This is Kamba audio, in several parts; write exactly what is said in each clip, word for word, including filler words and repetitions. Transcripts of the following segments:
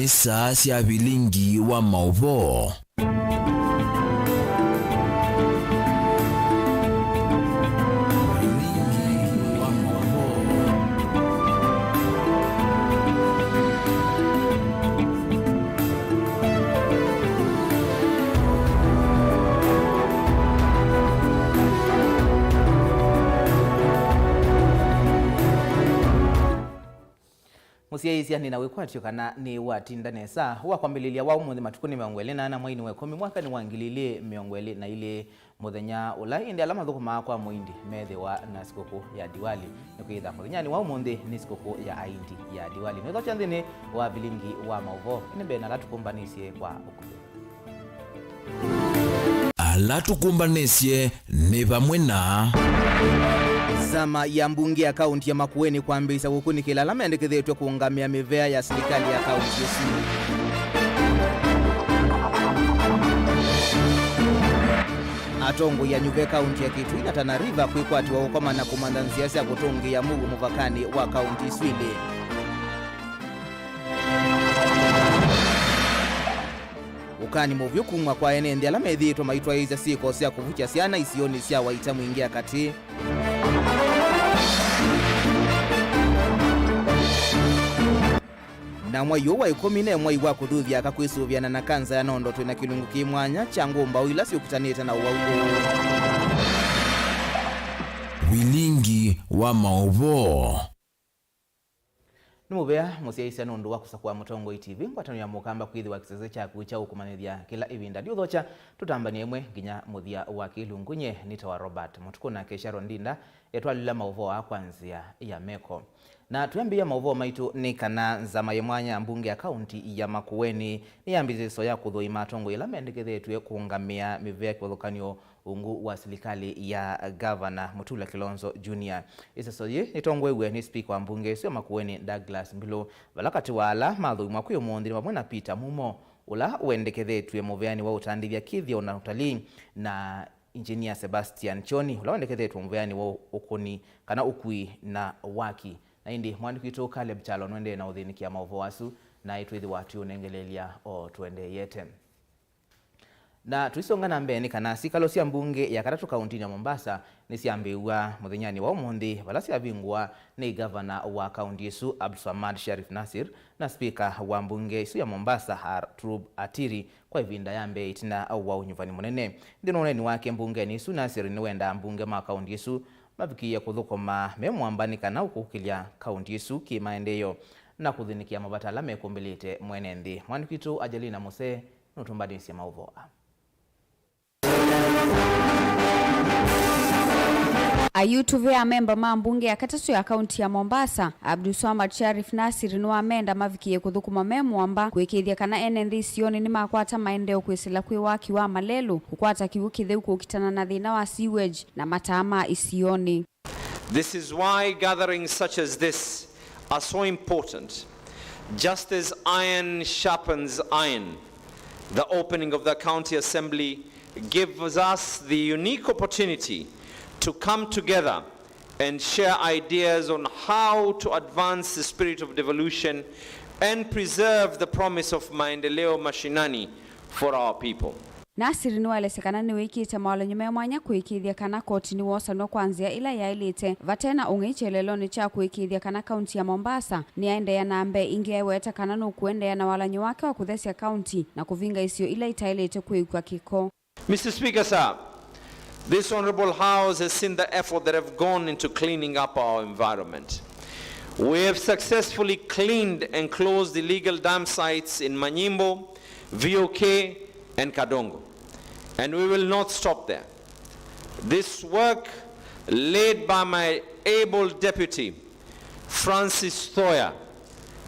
Nĩ saa sya vilingi wa maũvoo. Mũsyaĩĩsya, nĩ na wĩkwatyo kana nĩwatinda nesa wa kwambĩlĩlya wa ũmũnthĩ, matukũ nĩ mĩongo ĩlĩ na ana, mweinĩ wa ĩkũmi, mwakanĩ wa ngili ilĩ mĩongo ĩlĩ na ilĩ, mũthenya ũla ĩndĩ ala mathũkũmaa kwa mũindi methĩwa na sikũkũ ya Diwali. Nĩkwĩtha mũthenyanĩ wa ũmũnthĩ nĩ sikũkũ ya aindi ya Diwali. Nĩthokya nthĩnĩ wa vilingi wa maũvoo, ĩndĩ mbee na ala tũkũmbanĩsye kwa ũkuvĩ. Ala tũkũmbanĩsye nĩ vamwe na. Nzama ya mbunge ya kaunti ya Makueni kwambĩĩsya kũkunĩkĩla ala mendekethetw'e kũũngamĩa mĩvea ya silikalĩ ya kaunti ĩsu. Atongoi anyuve kaunti ya Kitui na Tana River kwĩkwatĩwa ũkoma na kũmantha nzĩa sya kũtũngĩĩa mũuo mũvakanĩ wa kaunti isu ilĩ. Ũkani mũvyũ kuma kwa ene nthĩ ala methĩĩtwe maitwaĩĩsya syĩko sya kũvukya syana isionĩ sya Waita Mwingĩ ya Katĩ. Na mwai ũũ wa ĩkũmi ne mwai wa kũthuthya aka kwĩsũvĩana na kanza ya nondo twĩ na kĩlungu kĩ mwanya kya ngũmbaũ ila syũkitanĩte na ũwau ũũ. Vilingi wa maũvoo. Nĩ mũvea mũsyaĩĩsya nũndũ wa kũsakũa Mũtongoi T V, ngwatanĩo ya Mũkamba kwĩthĩwa kĩsese kyaku kya ũkũmanyĩthya kĩla ĩvinda. Ndiũthokya, tũtambany'e ĩmwe nginya mũthya wa kĩlungu. Nyie nĩtawa Robert Mũtukũ, nake Sharon Ndinda etwalĩla maũvoo aa kwa nzĩa ya meko. Na twĩambĩĩa maũvoo maitũ nĩ kana nzama yĩ mwanya ya mbunge ya kaunti ya Makueni nĩyambĩĩsye ĩsoya kũthũima atongoi ala mendekethetw'e kũũngamĩa mĩvea kĩvathũkany'o ungu wa silikalĩ ya Gavana Mutula Kilonzo Junior. Ĩseso yĩĩ yĩtongoew'e nĩ spika wa mbunge ĩsu ya Makueni, Douglas Mbilu, vala katĩ wa ala mathũimwa kwĩ ũmũnthĩ nĩ vamwe na Peter Mumo, ũla wendekethetw'e mũveanĩ wa ũtandĩthya kĩthĩo na ũtalii, na Engineer Sebastian Choni, ũla wendekethetw'e mũveanĩ wa ũkũni kana ũkui na waki. Na ĩndĩ mwandĩki witũ Caleb Kyalo nũendee na ũthĩnĩkĩa maũvoo asu, na ĩtwĩthĩwa tũiũnengeleelya o tũendeeyete. Na tũisonga na mbee nĩ kana sikalo sya mbunge ya katatũ kauntinĩ ya Mombasa nĩsyambĩĩw'a mũthenyanĩ wa ũmũnthĩ, vala syavingũa nĩ gavana wa kaunti ĩsu Abdulswamad Sharif Nasir na spika wa mbunge ĩsu ya Mombasa Artub Atiri kwa ĩvinda ya mbee ĩtina wa ũnyuvani mũnene. Nthĩnĩ wa ũneeni wake mbungenĩ ĩsu, Nasir nĩwendaa ambunge ma kaunti ĩsu mavikĩĩe kũthũkũma me mũamba nĩ kana ũkũkĩlya kaunti ĩsu kĩ maendeeo na kũthĩnĩkĩa mavata ala mekũmbĩlĩte mwene nthĩ. Mwandĩki witũ Angelina Musee nũtũmbanĩsye maũvoo aa. Ayutuvĩa amemba ma mbunge ya katatũ ya kaunti ya Mombasa, Abdulswamad Sharif Nasir nĩwamenda mavikĩĩe kũthũkũma me mũamba kũĩkĩĩthya kana ene nthĩ isionĩ nĩmakwata maendeeo kwĩsĩla kwĩ waki wa malelũ, kũkwata kĩw'ũ kĩtheu, kũkitana na thĩna wa sewage na mataa ma isionĩ. This is why gatherings such as this are so important. Just as iron sharpens iron, the opening of the County Assembly gives us the unique opportunity to come together and share ideas on how to advance the spirit of devolution and preserve the promise of maendeleo mashinani for our people. Nasir nĩwaelesya kana nĩwĩkĩte mawalany'o me mwanya kũĩkĩĩthya kana koti nĩwosanw'a kwa nzĩa ĩla yaĩlĩte, vate na ũng'ei kyelelonĩ kya kũĩkĩĩthya kana kaunti ya Mombasa nĩyaendeea na mbee. Ĩngĩ aiweta kana nũkũendeea na walany'o wake wa kũthesya kaunti na kũvinga isio ila itaĩlĩte kwĩw'ĩkw'a kĩko. Mister Speaker, sir, this honorable House has seen the effort that have gone into cleaning up our environment. We have successfully cleaned and closed illegal dump sites in Manyimbo, V O K, and Kadongo. And we will not stop there. This work, led by my able deputy, Francis Thoya,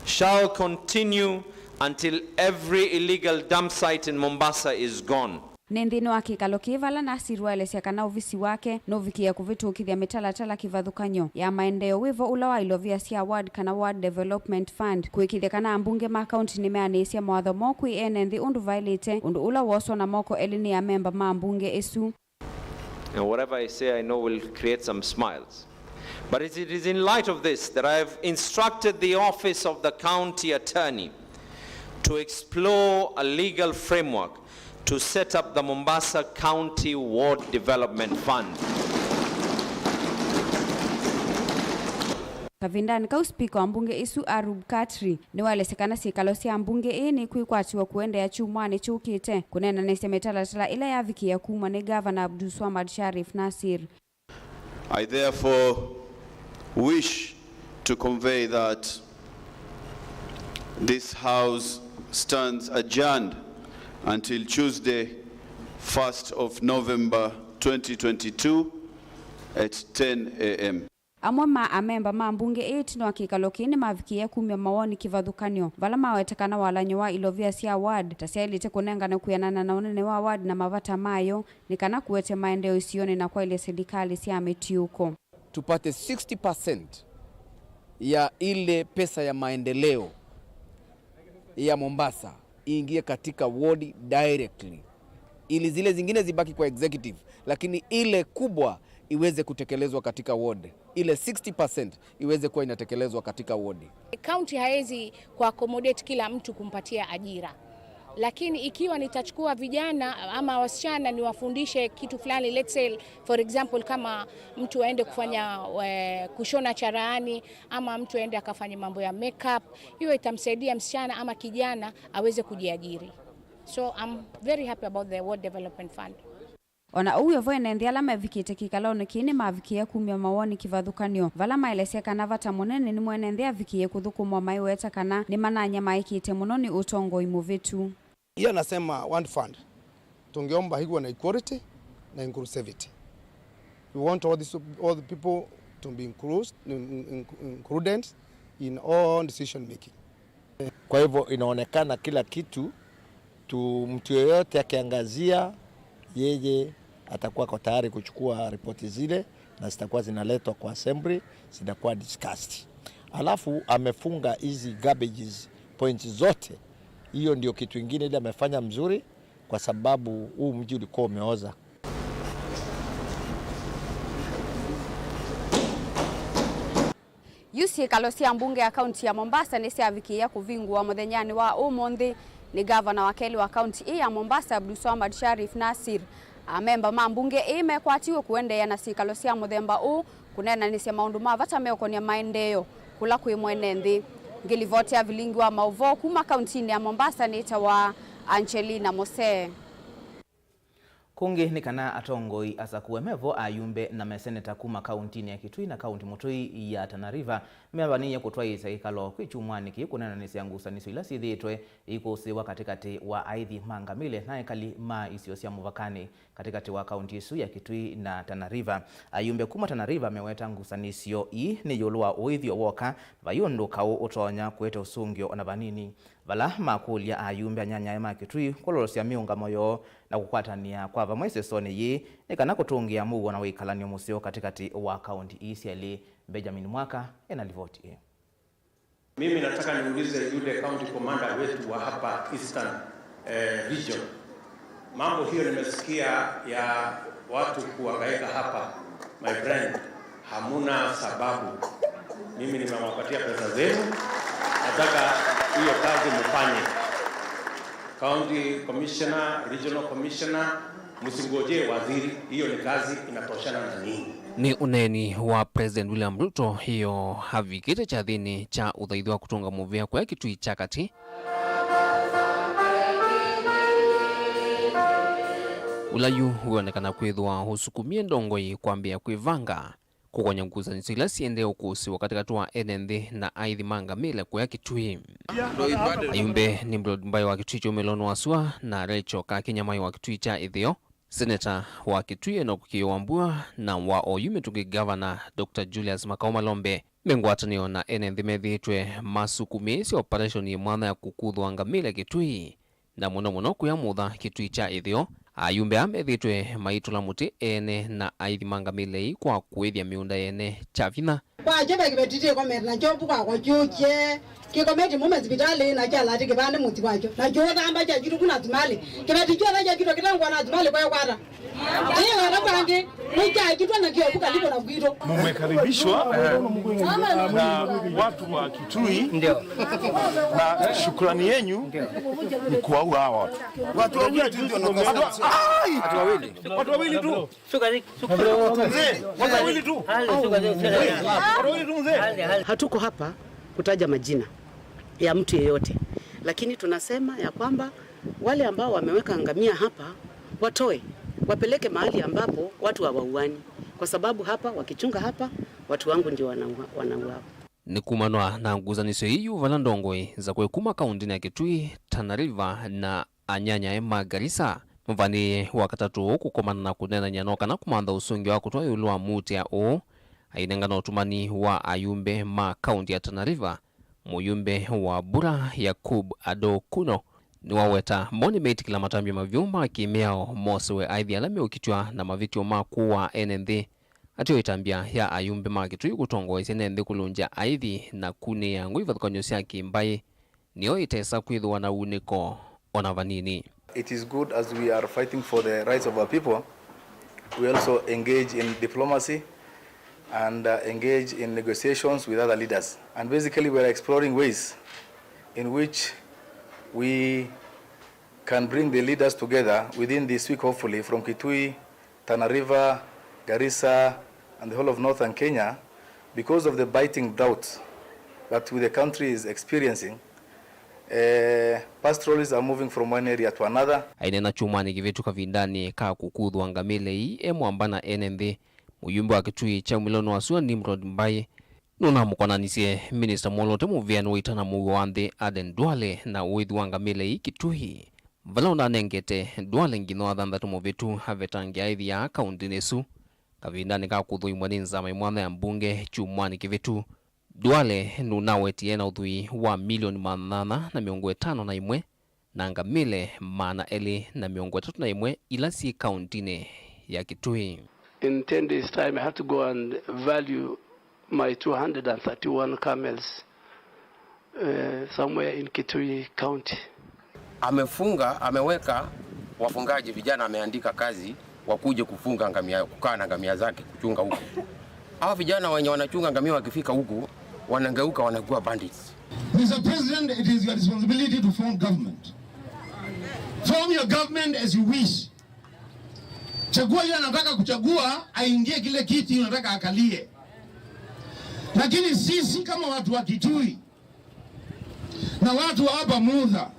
shall continue until every illegal dump site in Mombasa is gone. Nĩ nthĩnĩ wa kĩkalo kĩĩ vala Nasir waelesya kana ovisi wake nũvikĩĩe kũvĩtũkĩthya mĩtalatala kĩvathũkany'o ya maendeeo wĩvo ũla wa ilovia sya ward kana Ward Development Fund, kũĩkĩĩthya kana ambunge ma kaunti nĩmeanĩĩsya mawatho moo kwĩ ene nthĩ ũndũ vaĩlĩte, ũndũ ũla wooswa na moko elĩ nĩ amemba ma mbunge ĩsu. And whatever I say, I know will create some smiles. But it is in light of this that I have instructed the office of the county attorney to explore a legal framework to set up the Mombasa County Ward Development Fund. Kavindanĩ kau, spika wa mbunge ĩsu Aroop Khatri nĩwaelesya kana syĩkalo sya mbunge ĩĩ nĩkwĩkwatĩwa kũendeea kyumwanĩ kyũkĩte kũneenanĩsya mĩtalatala ĩla yavikĩĩa kumw'a nĩ Gavana Abdulswamad Sharif Nassir. I therefore wish to convey that this House stands adjourned until Tuesday, first of November twenty twenty-two, at ten a m. Amwe ma amemba ma mbunge ĩĩ ĩtina wa kĩkalo kĩĩ nĩmavikĩie kumya mawoni kĩvathũkany'o, vala maweta kana walany'o wa ilovia sya ward ta syaĩlĩte kũnengane kwĩanana na ũnene wa ward na mavata mayo, nĩ kana kũete maendeeo isionĩ na kwaĩlya silikalĩ sya mĩtiũko. Tupate sixty percent ya ile pesa ya maendeleo ya Mombasa iingie katika ward directly, ili zile zingine zibaki kwa executive, lakini ile kubwa iweze kutekelezwa katika ward, ile sixty percent iweze kuwa inatekelezwa katika ward. County haezi kuaccommodate kila mtu kumpatia ajira. Lakini ikiwa nitachukua vijana ama wasichana niwafundishe kitu fulani, let's say, for example, kama mtu aende kufanya, eh, kushona charahani, ama mtu aende akafanye mambo ya makeup, hiyo itamsaidia msichana ama kijana aweze kujiajiri. So I'm very happy about the Ward Development Fund. O na ũu wĩ vo, ene nthĩ ala mevikĩte kĩkalonĩ kĩĩ nĩmavikĩie kumya mawoni kĩvathũkany'o, vala maelesya kana vata mũnene nĩ mwene nthĩ avikĩie kũthũkũmwa, maiweta kana nĩmananyamaĩkĩte mũno nĩ ũtongoi mũvĩtu. Hiyo nasema One Fund, tungeomba ikuwe na equality na inclusivity. We want all these, all the people to be inclus-, in-, in-, included in all decision making. Kwa hivyo inaonekana kila kitu tu, mtu yeyote akiangazia, yeye atakuwa ako tayari kuchukua ripoti zile na zitakuwa zinaletwa kwa assembly, zitakuwa discussed. Alafu amefunga hizi garbages points zote. Hiyo ndio kitu ingine ile amefanya mzuri, kwa sababu huu mji ulikuwa umeoza. Yu syĩkalo sya mbunge ya kaunti ya Mombasa nĩsyavikĩĩa kũvingũwa mũthenyanĩ wa ũmũnthĩ nĩ gavana wa kelĩ wa kaunti ĩĩ ya Mombasa, Abdulswamad Sharif Nassir. Amemba ma mbunge ĩĩ mekwatiwe kũendeea na syĩkalo sya mũthemba ũũ kũneenanĩsya maũndũ ma vata meũkonĩa maendeeo kũla kwĩ mwene nthĩ. Ngĩlivoti ya vilingi wa maũvoo kuma kauntinĩ ya Mombasa nĩtawa Angelina Mose. Kũngĩ nĩ kana atongoi asakũe me vo, ayumbe na meseneta kuma kauntinĩ ya Kitui na kaunti mũtũi ya Tana River mevanĩie kũtwaĩĩsya kĩkalo kwĩ kyumwanĩ kĩĩ kũneenanĩsya ngusanĩsyo ila syĩthĩĩtwe ikũsĩĩwa katĩkatĩ wa aithi ma ngamĩle na ekali ma isio sya mũvakanĩ katĩkatĩ wa kaunti ĩsu ya Kitui na Tana River. Ayumbe kuma Tana River meweta ngusanĩsyo ii nĩ ĩũlũ wa ũĩthyo w'oka, vai ũndũ kaũ ũtonya kũete ũsũngĩo ona vanini. Vala makũlya ayumbe anyanyae ma Kitui kũlolosya mĩũngamo yoo na kũkwatanĩa kwa vamwe ĩsesonĩ yĩĩ nĩ kana kũtũngĩa mũuo na wĩkalan'yo mũseo katĩkatĩ wa kaunti ii syelĩ. Benjamin Mwaka ena livoti ĩĩ. Mimi nataka niulize yule county commander wetu wa hapa Eastern, eh, region. Mambo hiyo nimesikia ya watu kuhangaika hapa, my friend, hamuna sababu. Mimi nimewapatia pesa zenu, nataka hiyo kazi mfanye. County commissioner, regional commissioner, msingojee waziri, hiyo ni kazi inatoshana na nyinyi. Nĩ ũneeni wa President William Ruto ĩyo avikĩte kyathĩnĩ kya ũthaithi wa kũtũnga mũvea kũya Kitui kya katĩ, ũla yu wĩonekana kwĩthĩwa ũsukumie ndongoi kwambĩĩa kwĩvanga kũkonya ngusanĩsyo ila syĩendee ũkũsĩĩwa katĩkatĩ wa ene nthĩ na aithi ma ngamĩle kũya Kitui. Ayumbe nĩ Broad Mbaĩ wa Kitui kya ũmĩlonĩ wa sua na Rachel Kakinya Mai wa Kitui kya ĩtheo, seneta wa Kitui Enock Kĩĩo Wambua, na wa oyu mĩtũkĩ gavana Doctor Julius Makau Malombe. Me ngwatanĩo na ene nthĩ methĩĩtwe masukumĩĩsye operation yĩ mwanya ya kũkuthũa ngamĩle Kitui, na mũno mũno kũya mũtha Kitui kya ĩtheo. Ayumbe aa methĩĩtwe maitũla mũtĩ ene na aithi ma ngamĩle ii kwa kũĩthya mĩũnda yene kya vinya. Kwakyo ve kĩveti kĩkomete nakyo vu kwakwa kyũkye. Kĩkomete mũme sivitalĩ na kyalati kĩvande mũsi wakyo. Na kyũthamba kyakitũ kuna simalĩ. Kĩveti kyothe kyakitwa kĩtangwa na simalĩ kwekwata. Ĩĩ wenda kwangĩ. Nĩkyaĩkĩtwe na kĩovu kalivo na kwitũ. Mumekaribishwa na watu wa Kitui. Ndio. Na shukrani yenyu ni kuwaua hawa watu. Watu wawili tu ndio wanakosa. Watu wa-, ai! Watu wawili. Watu wawili tu. Shuka zi-, shuka. Mzee, watu wawili tu. Hali, shuka zi-, shuka zi-, watu wawili tu, mzee. Hali, hali. Hatuko hapa kutaja majina ya mtu yeyote, lakini tunasema ya kwamba wale ambao wameweka ngamia hapa watoe, wapeleke mahali ambapo watu hawauani, kwa sababu hapa, wakichunga hapa, watu wangu ndio wanaua-, wanauawa. Nĩ kumanwa na ngusanĩsyo ii yu vala ndongoi nzakwe kuma kaũntĩnĩ ya Kitui, Tana River na anyanyae ma Garissa mavanĩĩe Wakatatũ ũũ kũkomana na kũneenany'a no kana kũmantha ũsũngĩo wa kũtwaa ĩũlũ wa mũutĩa ũũ, ainengana ũtũmani wa ayumbe ma kaũntĩ ya Tana River. Mũyumbe wa Bura Yakub Ado Kuno nĩwaweta mo nĩmeĩtĩkĩla matambya mavyũ ma kĩmĩao mosiwe aithi ala meũkitw'a na mavĩtyo ma kũaa ene nthĩ. Ateo ĩtambya ya ayumbe ma Kitui kũtongoesya ene nthĩ kũlũngya aithi na kunĩĩa ngũ ivathũkany'o sya kĩmbaĩ nĩyo ĩtesa kwĩthĩwa na unĩko ona vanini. It is good as we are fighting for the rights of our people, we also engage in diplomacy and, uh, engage in negotiations with other leaders. And basically, we are exploring ways in which we can bring the leaders together within this week, hopefully, from Kitui, Tana River, Garissa, and the whole of northern Kenya, because of the biting drought that the country is experiencing. Eh, pastoralists are moving from one area to another. Aineena kyumwanĩ kĩvĩtu kavindanĩ ka kũkuthwa ngamĩle ii e mwamba na ene nthĩ, mũyumbe wa Kitui kya Mũilo Nũasua Nimrod Mbai nũnamũkonanisye Minista mwoloote mũvĩanĩ wa ita na mũuo wa nthĩ Aden Duale na ũĩthi wa ngamĩle ii Kitui, vala ũnanengete Duale nginya wa thanthatũ mũvĩtu avetangĩa aithi aa kaũntĩnĩ ĩsu kavindanĩ ka kũthũimwa nĩ nzama ĩ mwanya ya mbunge kyumwanĩ kĩvĩtu. Duale nũnawetie ena ũthwii wa milioni maana ana na mĩongo ĩtano na ĩmwe na ngamĩle maana elĩ na mĩongo ĩtatũ na ĩmwe ila syĩ kaũntĩnĩ ya Kitui. In ten days time, I had to go and value my two hundred and thirty-one camels, uh, somewhere in Kitui County. Amefunga, ameweka wafungaji vijana, ameandika kazi wakuje kufunga ngamia, kukaa na ngamia zake, kuchunga huko. Hawa vijana wenye wanachunga ngamia wakifika huku, wanageuka, wanakuwa bandits. Mister President, it is your responsibility to form government. Form your government as you wish. Chagua yule anataka kuchagua, aingie kile kiti unataka akalie. Lakini sisi kama watu wa Kitui, na watu wa hapa Mutha,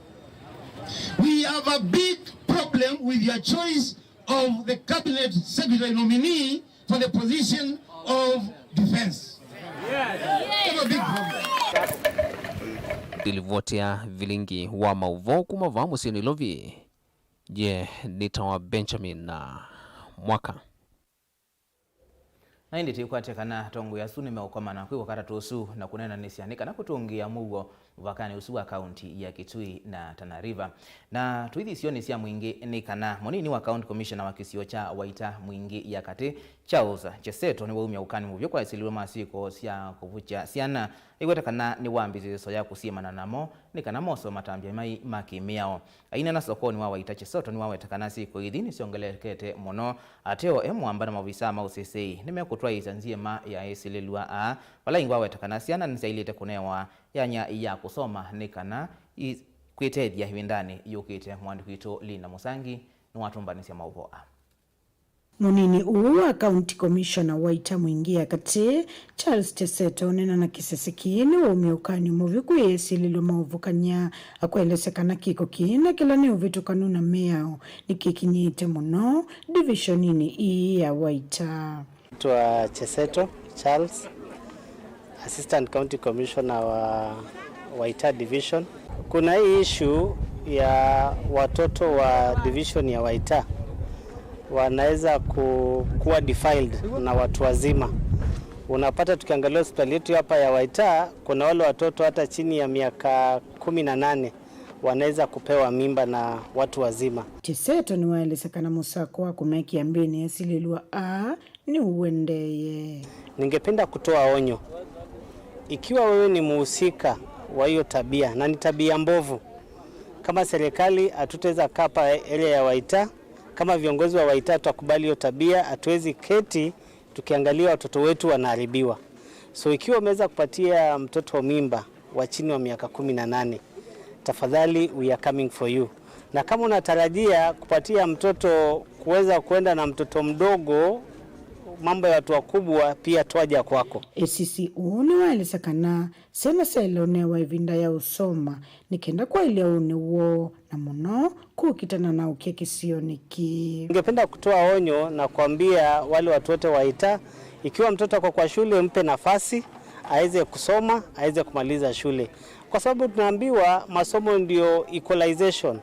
we have a big problem with your choice of the cabinet secretary nominee for the position of defense. We have a big problem. Ndilivoti ya vilingi wa maũvoo kuma vaa mũsyĩ Nairobi. Ye nĩtawa Benjamin na Mwaka. Na ĩndĩ tĩkwatya kana atongoi asu nĩmeũkomana kwĩ wakatatũ ũsu na kũneenanĩsya nĩ kana kũtũngĩĩa mũuo mũvakanĩ ũsu wa kaunti ya Kitui na Tana River. Na tũithi isionĩ sya Mwingĩ nĩ kana mũnini wa County Commissioner wa kĩsio kya Waita Mwingĩ ya katĩ, Charles Cheseto, nĩwaumya ũkani mũvyũ kwa ĩsilĩlwa ma syĩko sya kũvukya syana, ĩweta kana nĩwambĩĩsye ĩsoya kũsiĩmana namo nĩ kana mose matambya mai ma kĩmĩao. Aineena sokonĩ wa Waita, Cheseto nĩwaweta kana syĩko ithi nĩsyongelekete mũno. Ateo e mwamba na maovisaa ma ũseseĩ nĩmekũtwaĩĩsya nziema ya esilĩlwa aa, vala ĩngĩ waweta kana syana nĩsyaĩlĩte kũnewa yanya ya kũsoma nĩ kana i-, kwĩtethya ĩvindanĩ yũkĩte. Mũandĩki witũ Linda Mũsangi nĩwatũmbanĩsya maũvoo aa. Mũnini ũũ wa County Commissioner Waita Mwingĩ ya katĩ, Charles Cheseto, ũneena na kĩsese kĩĩ nĩwaumya ũkany'o mũvyũ kwĩ esilĩlwa ma ũvukany'a, akwaelesya kana kĩko kĩĩ na kĩla nĩ ũvĩtũkanu na mĩao nĩkĩkinyĩte mũno divisioninĩ ii ya Waita. Naitwa Cheseto Charles, Assistant County Commissioner wa Waita Division. Kuna hii issue ya watoto wa division ya Waita wanaweza ku-, kuwa defiled na watu wazima. Unapata tukiangalia hospitali yetu hapa ya Waita, kuna wale watoto hata chini ya miaka kumi na nane wanaweza kupewa mimba na watu wazima. Cheseto nĩwaelesya kana mũsako wa kũmekĩa mbĩnĩ esilĩlwa aa nĩũendeeye. Ningependa kutoa onyo. Ikiwa wewe ni mhusika wa hiyo tabia, na ni tabia mbovu, kama serikali hatutaweza kaa hapa area ya Waita Kama viongozi wa Waita, tutakubali hiyo tabia, hatuwezi keti tukiangalia watoto wetu wanaharibiwa. So ikiwa umeweza kupatia mtoto mimba wa chini wa miaka kumi na nane, tafadhali, we are coming for you. Na kama unatarajia kupatia mtoto, kuweza kuenda na mtoto mdogo, mambo ya watu wakubwa, pia twaja kwako. Ĩsisi ũũ nĩwaelesya kana syana syaĩle ũnewa ĩvinda ya ũsoma nĩ kenda kwaĩlya ũnĩ woo, na mũno kũkitana na ũkĩa kĩsionĩ kĩĩ. Ningependa kutoa onyo na kuambia wale watu wote wa Waita, ikiwa mtoto ako kwa shule, mpe nafasi aweze kusoma, aweze kumaliza shule, kwa sababu tunaambiwa masomo ndio equalization.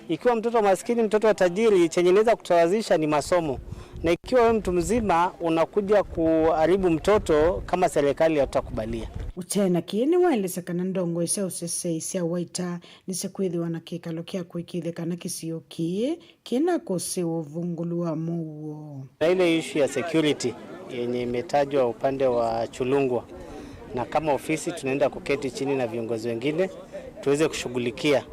Ikiwa mtoto maskini, mtoto wa tajiri, chenye inaweza kusawazisha ni masomo, na ikiwa wewe mtu mzima unakuja kuharibu mtoto, kama serikali hatutakubalia. Ũteena kĩĩ nĩwaelesya kana ndongoi sya ũseseĩ sya Waita nĩsikwĩthĩwa na kĩkalo kya kũĩkĩĩthya kana kĩsio kĩĩ kĩna kũsĩ ũvungũlu wa mũuo. Na ile issue ya security yenye imetajwa upande wa Chulungwa, na kama ofisi tunaenda kuketi chini na viongozi wengine tuweze kushughulikia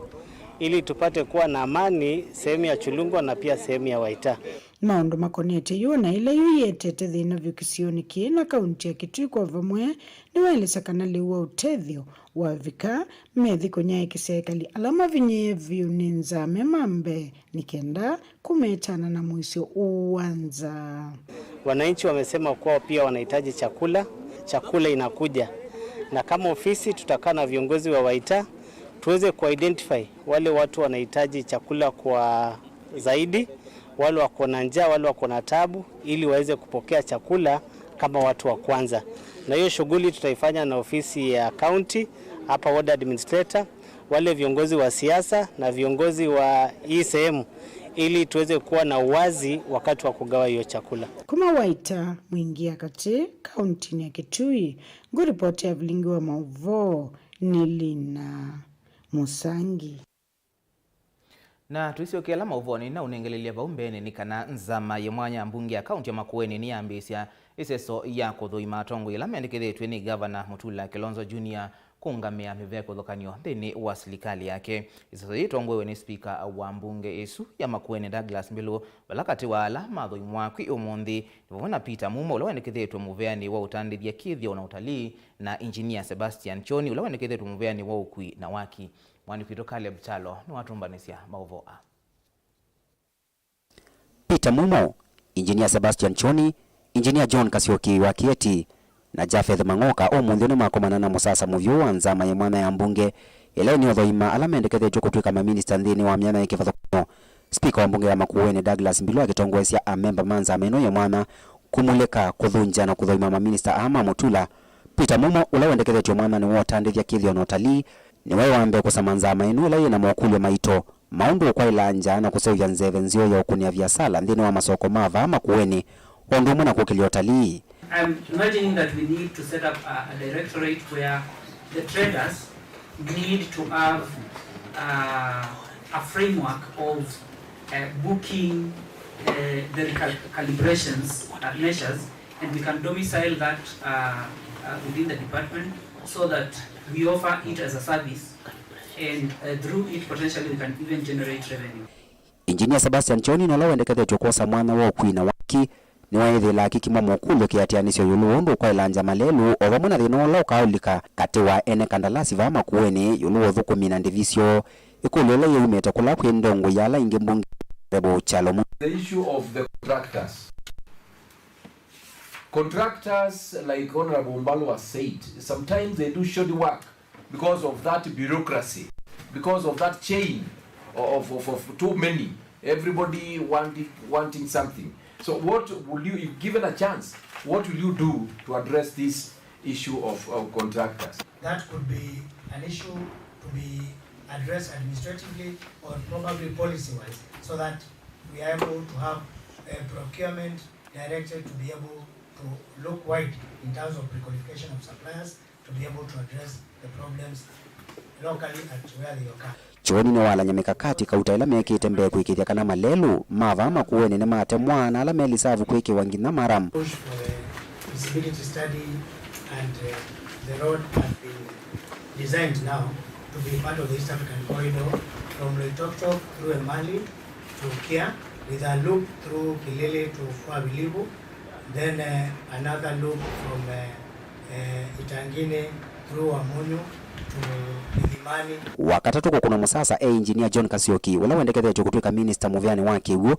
ili tupate kuwa na amani sehemu ya Chulungwa na pia sehemu ya Waita. Maũndũ makonetye yu na ĩla yu yĩetete thĩna vyũ kĩsionĩ kĩĩ na kaunti ya Kitui kwa vamwe nĩwaelesya kana lĩu wa ũtethyo wavika, methi kũnyaĩĩkĩsya ekali ala mavinyĩĩe vyũ nĩ nzaa me ma mbee nĩ kenda kũmetana na mũisyo ũũ wa nzaa. Wananchi wamesema kuwa pia wanahitaji chakula. Chakula inakuja, na kama ofisi tutakaa na viongozi wa Waita tuweze kuidentify wale watu wanahitaji chakula kwa zaidi, wale wako na njaa, wale wako na tabu, ili waweze kupokea chakula kama watu wa kwanza. Na hiyo shughuli tutaifanya na ofisi ya county, hapa ward administrator, wale viongozi wa siasa na viongozi wa hii sehemu, ili tuweze kuwa na uwazi wakati wa kugawa hiyo chakula. Kuma Waita, Mwingi ya Katĩ, kauntinĩ ya Kitui, ngũripoti ya vilingi wa maũvoo nĩ Lina Mũsangi. Na tũisyokela maũvoonĩ, na ũnengelelya vau mbeenĩ nĩ kana nzama yĩ mwanya ya mbunge ya kaunti ya Makueni nĩyambĩĩsya ĩseso ya kũthũima atongoi ala mendekethĩtw'e nĩ Ngavana Mutula Kilonzo Junior kũũngamĩa mĩvea kĩvathũkany'o nthĩnĩ wa silikalĩ yake. Ĩseso yĩĩ yĩtongoew'e nĩ spika wa mbunge ĩsu ya Makueni, Douglas Mbilu, vala katĩ wa ala mathũimwa kwĩ ũmũnthĩ nĩ vamwe na Peter Mumo, ũla wendekethĩtw'e mũveanĩ wa ũtandĩthya, kĩthĩo na ũtalii, na Engineer Sebastian Choni, ũla wendekethĩtw'e mũveanĩ wa ũkui na waki. Mwandĩki witũ Caleb Kyalo nĩwatũmbanĩsya maũvoo aa. Peter Mumo, Engineer Sebastian Choni, Engineer John Kasioki wa Kieti, na Japheth Mang'oka ũmũnthĩ nĩmakomana na mũsasa mũvyũ wa nzama yĩ mwanya ya mbunge ĩla ĩnĩũthoima ala mendekethetw'e kũtw'ĩka maminista nthĩnĩ wa myanya yĩ kĩvathũkany'o. Spika wa mbunge ya Makueni Douglas Mbilu akĩtongoesya amemba ma nzama ĩno yĩ mwanya kumulĩka, kũthũngya na kũthoima maminista aa ma Mutula. Peter Mumo, ũla wendekethetw'e mwanyanĩ wa ũtandĩthya, kĩthĩo na ũtalii, nĩwaĩ wa mbee kũsama nzama ĩno ĩla yĩ na mokũlyo maito ma ũndũ ũkwaĩlaa nza na kũseũvya nzeve nzeo ya ũkũnĩa viasala nthĩnĩ wa masoko ma vaa Makueni, o ũndũ ũmwe na kũkĩlya ũtalii. I'm imagining that we need to set up a, a directorate where the traders need to have, uh, a framework of, uh, booking, uh, the recal-, calibrations, uh, measures, and we can domicile that, uh, uh, within the department so that we offer it as a service, and, uh, through it potentially we can even generate revenue. Engineer Sebastian Choni, na ũla wendekethetw'e kwosa mwanya wa ũkui na waki, nĩwaĩthĩĩla akĩkimwa mokũlyo kĩatĩanĩsyo ĩũlũ wa ũndũ ũkwaĩlangya malelũ, o vamwe na thĩna ũla ũkaaũlika katĩ wa ene kandalasi vaa Makueni ĩũlũ wa ũthũkũmi na ndĩvi syoo. Ĩkũlyo ĩla yĩumĩte kũla kwĩ ndongoi ya ala ingĩ mbunge, Honorable Kyalo Mu- The issue of the contractors. Contractors, like Honorable Mbalu has said, sometimes they do shoddy work because of that bureaucracy, because of that chain of, of, of too many, everybody wanting, wanting something. So what will you, if given a chance, what will you do to address this issue of, of contractors? That could be an issue to be addressed administratively or probably policy-wise, so that we are able to have a procurement directed to be able to look wide in terms of pre-qualification of suppliers, to be able to address the problems locally at where they occur. Choni nĩwalany'a mĩkakati kauta ĩla mekĩte mbee kũĩkĩĩthya kana malelũ ma vaa Makueni nĩmatemwa na ala me lisavu kwĩkĩwa nginya maram. Push for a feasibility study and, uh, the road has been designed now to be part of the East African corridor from Loitoktok through Emali to Kia, With a loop through Kilili to Kwavilivu, then, eh, another loop from, eh, eh, Itangini through Wamunyu to Milimani. Wa katatũ kũkũna mũsasa e Engineer John Kasioki, ũla wendekethetw'e kũtw'ĩka minista mũvĩanĩ wa kĩw'ũ,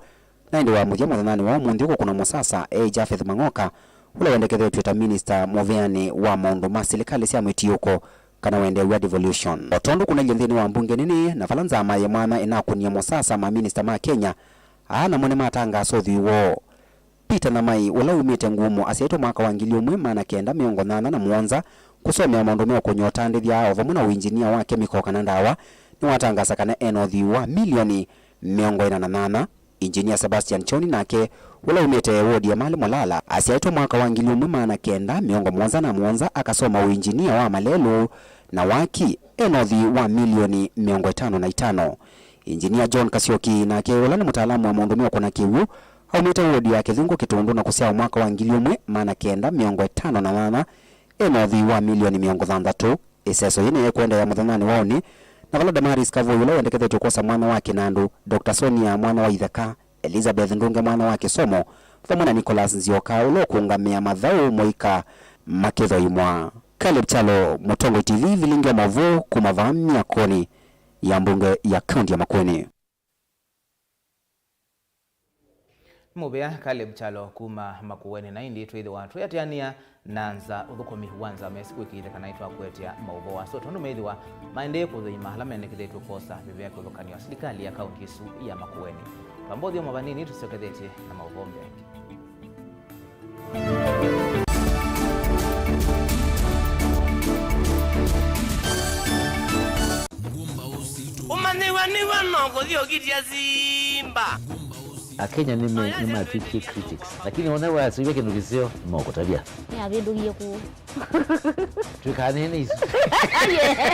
na ĩndĩ wa mũthya mũthenyanĩ wa ũmũnthĩ kũkũna mũsasa e Japheth Mang'oka, ũla wendekethetw'e ta minista mũvĩanĩ wa maũndũ ma silikalĩ sya mwĩtiũko, kana wendeew'a devolution. O tondũ kũnailye nthĩnĩ wa mbunge nene, na vala nzama yĩ mwanya ĩnakũnie mũsasa ma minista ma Kenya, aa namo nĩmatangaasa ũthwii woo. Peter Namai, ũla umĩte Ngumo, asyaĩtwe mwaka wa ngili ĩmwe maana kenda mĩongo nyanya na mũonza kũsomea maũndũ meũkũny'a ũtandĩthya o vamwe na ũinjinia wa kemiko kana ndawa, nĩwatangaasa kana e na ũthwii wa milioni mĩongo ĩna na nyanya. Engineer Sebastian Choni nake, ũla umĩte wodi ya Malĩ Molala, asyaĩtwe mwaka wa ngili ĩmwe maana kenda mĩongo mũonza na mũonza akasoma ũinjinia wa malelũ na waki, e na ũthwii wa milioni mĩongo ĩtano na itano. Engineer John Kasioki nake, ũla nĩ mũtaalamu wa maũndũ meũkũna kĩw'ũ, aumĩte wodi ya Kĩthungũ Kĩtũndũ na kũsyawa mwaka wa ngili ĩmwe maana kenda mĩongo ĩtano na nyanya, e na ũthwii wa milioni mĩongo thanthatũ. Ĩseso yĩĩ nĩyĩkũendeea mũthenyanĩ wa ũnĩ, na vala Damaris Kavũi, ũla wendekethetw'e kwosa mwana wa Kĩnandũ, Doctor Sonia mwana wa Itheka, Elizabeth Ndunge mwana wa Kĩsomo, vamwe na Nicholas Nzioka, ũla ũkũngamĩa mathaũ mũika makĩthoimwa. Caleb Kyalo, Mũtongoi T V, vilingi wa maũvoo kuma vaa myakoni ya mbunge ya kaunti ya Makueni. Nĩ mũvea Caleb Kyalo kuma Makueni, na ĩndĩ twĩthĩwa twĩatĩanĩa na nza ũthũkũmi wa nza mesi kwĩkĩĩthya kana nĩtwakũetea maũvoo asu tondũ methĩwa maendee kũthũima ala menekethetw'e kwosa mĩvĩa kĩvathũkany'o silikalĩ ya kaunti ĩsu ya Makueni. Twamba ũthyũmũa vanini tũsyokethetye na maũvoo mbee. Ũmanyĩw'a nĩw'o no kũthi ũkitya simba. Akenya nĩme- nĩmatwĩkie critics, lakini ona wasũĩvya kĩndũ kĩseo nĩmokũtavya. Nĩavĩndũkie kũũ. Twĩkanene isu.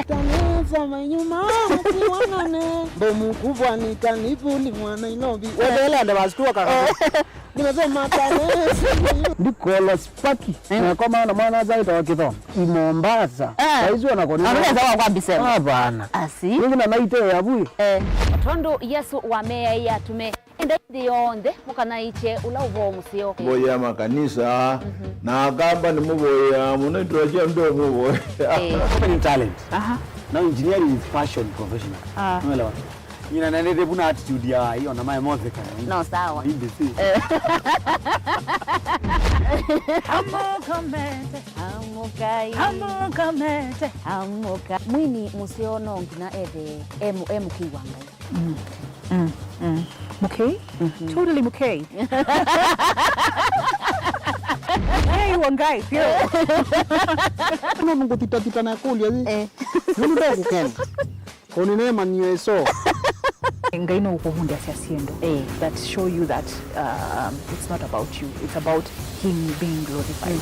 Tanesa manyuma masiwanane. Mbomu kubwa ni kanivuli mwa Nairobi. Wewe lende basi tu wakaka. Nimesema tanesa. Ndikola spaki. Eh. Na kwa maana mwana zaita wa kitho. I Mombasa. Eh. Saizi wanakonena. Anaweza kwa kwa bisema. Hapana. Asi. Ningi na naite ya bui. Eh. Tondũ Yesu wameaĩa atume enda nthĩ yonthe mũkanaĩkye ũla ũvoo mũseo. Mũvoya makanisa, mhm, na Akamba nĩmũvoyaa mũno, itũla kya ndũmũvoya. Eh. Opening talent. Aha. Now engineering is passion professional. Ah. Unaelewa? Nyina nene thĩvu na attitude ya hiyo na mae mothe kana. No, sawa. Hindi si. Eh. Amũka mete. Amũkai. Amũka mete. Amũka. Mwini mũseo no nginya ethe e mũ- e mũkĩi wa Ngai. Mm. Mm. Mm. Mũkei? Mhm. Totally mũkei. Hey, wa Ngai, pio. No ngũthitathita na kũlya ĩ. Eh. Nũndũ ndakũkena. Kũnĩ nemanyie ĩso. Ngai no ũkũvundĩasya syĩndũ, eh, that show you that, um, it's not about you, it's about him being glorified.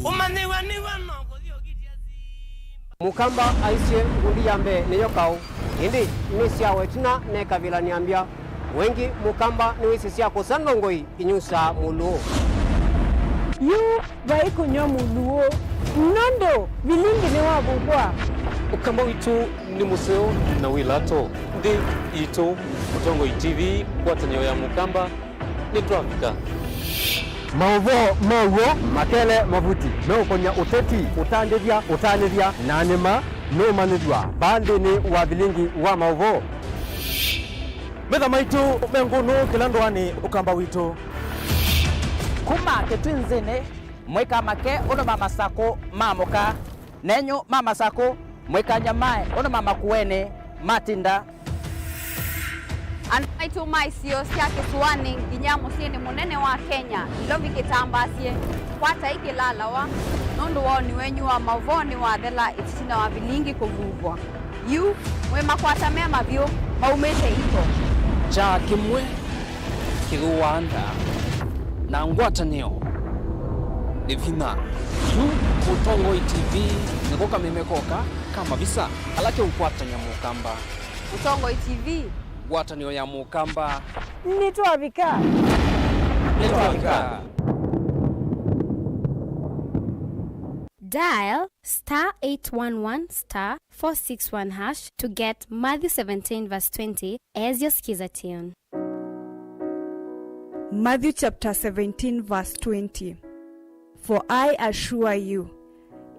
Ũmanyĩw'a nĩw'o no kũthi ũkitya simba. Mũkamba aisye ngundi ya mbee nĩyo kaũ, ĩndĩ nĩ sya wetina nekavĩla nĩambya. Wengĩ Mũkamba nĩwĩsĩ sya kũsa ndongoi inyusaa mũlũũ. Yu vai kũnywa mũlũũ, nũndũ vilingi nĩwavuvwa. Ũkamba witũ nĩ mũseo na wĩ lato. Nthĩ itũ, Mũtongoi T V, ngwatanĩo ya Mũkamba, nĩtwavika. Maũvoo ma w'o, makele, mavuti meũkony'a ũteti, ũtandĩthya, ũtanĩthya, na nĩma nũũmanyĩthw'a vaa nthĩnĩ wa vilingi wa maũvoo. Metha maitũ me ngũnũ kĩla ndũanĩ Ũkamba witũ. Kuma Kĩtwinzĩnĩ, mũikamake ũndũ ma Masakũ maamũka. Nenyu ma Masakũ, mũikanyamae ũndũ ma Makueni matinda. Andũ maitũ ma isio sya kĩsũanĩ nginya mũsyĩnĩ mũnene wa Kenya, Nairobi kĩtambaasye, kwatai kĩlalawa, nũndũ woni wenyu wa maũvoo nĩwathela ĩtina wa vilingi kũvuvwa. Yu, mwĩ makwata mema vyũ, maumĩte iko. Kyaa kĩmwe kĩthũaa nda, na ngwatanĩo nĩ vinya. Yu Mũtongoi T V nĩko kameme koka ka mavisa ala keũkwatany'a Mũkamba. Mũtongoi T V. Ngwatanĩo ya Mũkamba. Nĩtwavika. Nĩtwavika. Dial star eight one one star four six one hash to get Matthew seventeen verse twenty as your Skiza tune. Matthew chapter seventeen, verse twenty. For I assure you,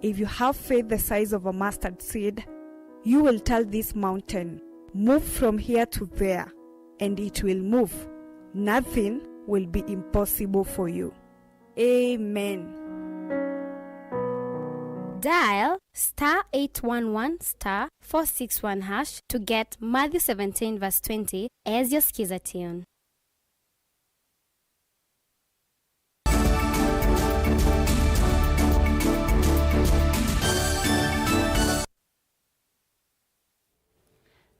if you have faith the size of a mustard seed, you will tell this mountain, "Move from here to there," and it will move. Nothing will be impossible for you. Amen. Dial star eight one one star four six one hash to get Matthew seventeen verse twenty as your skiza tune.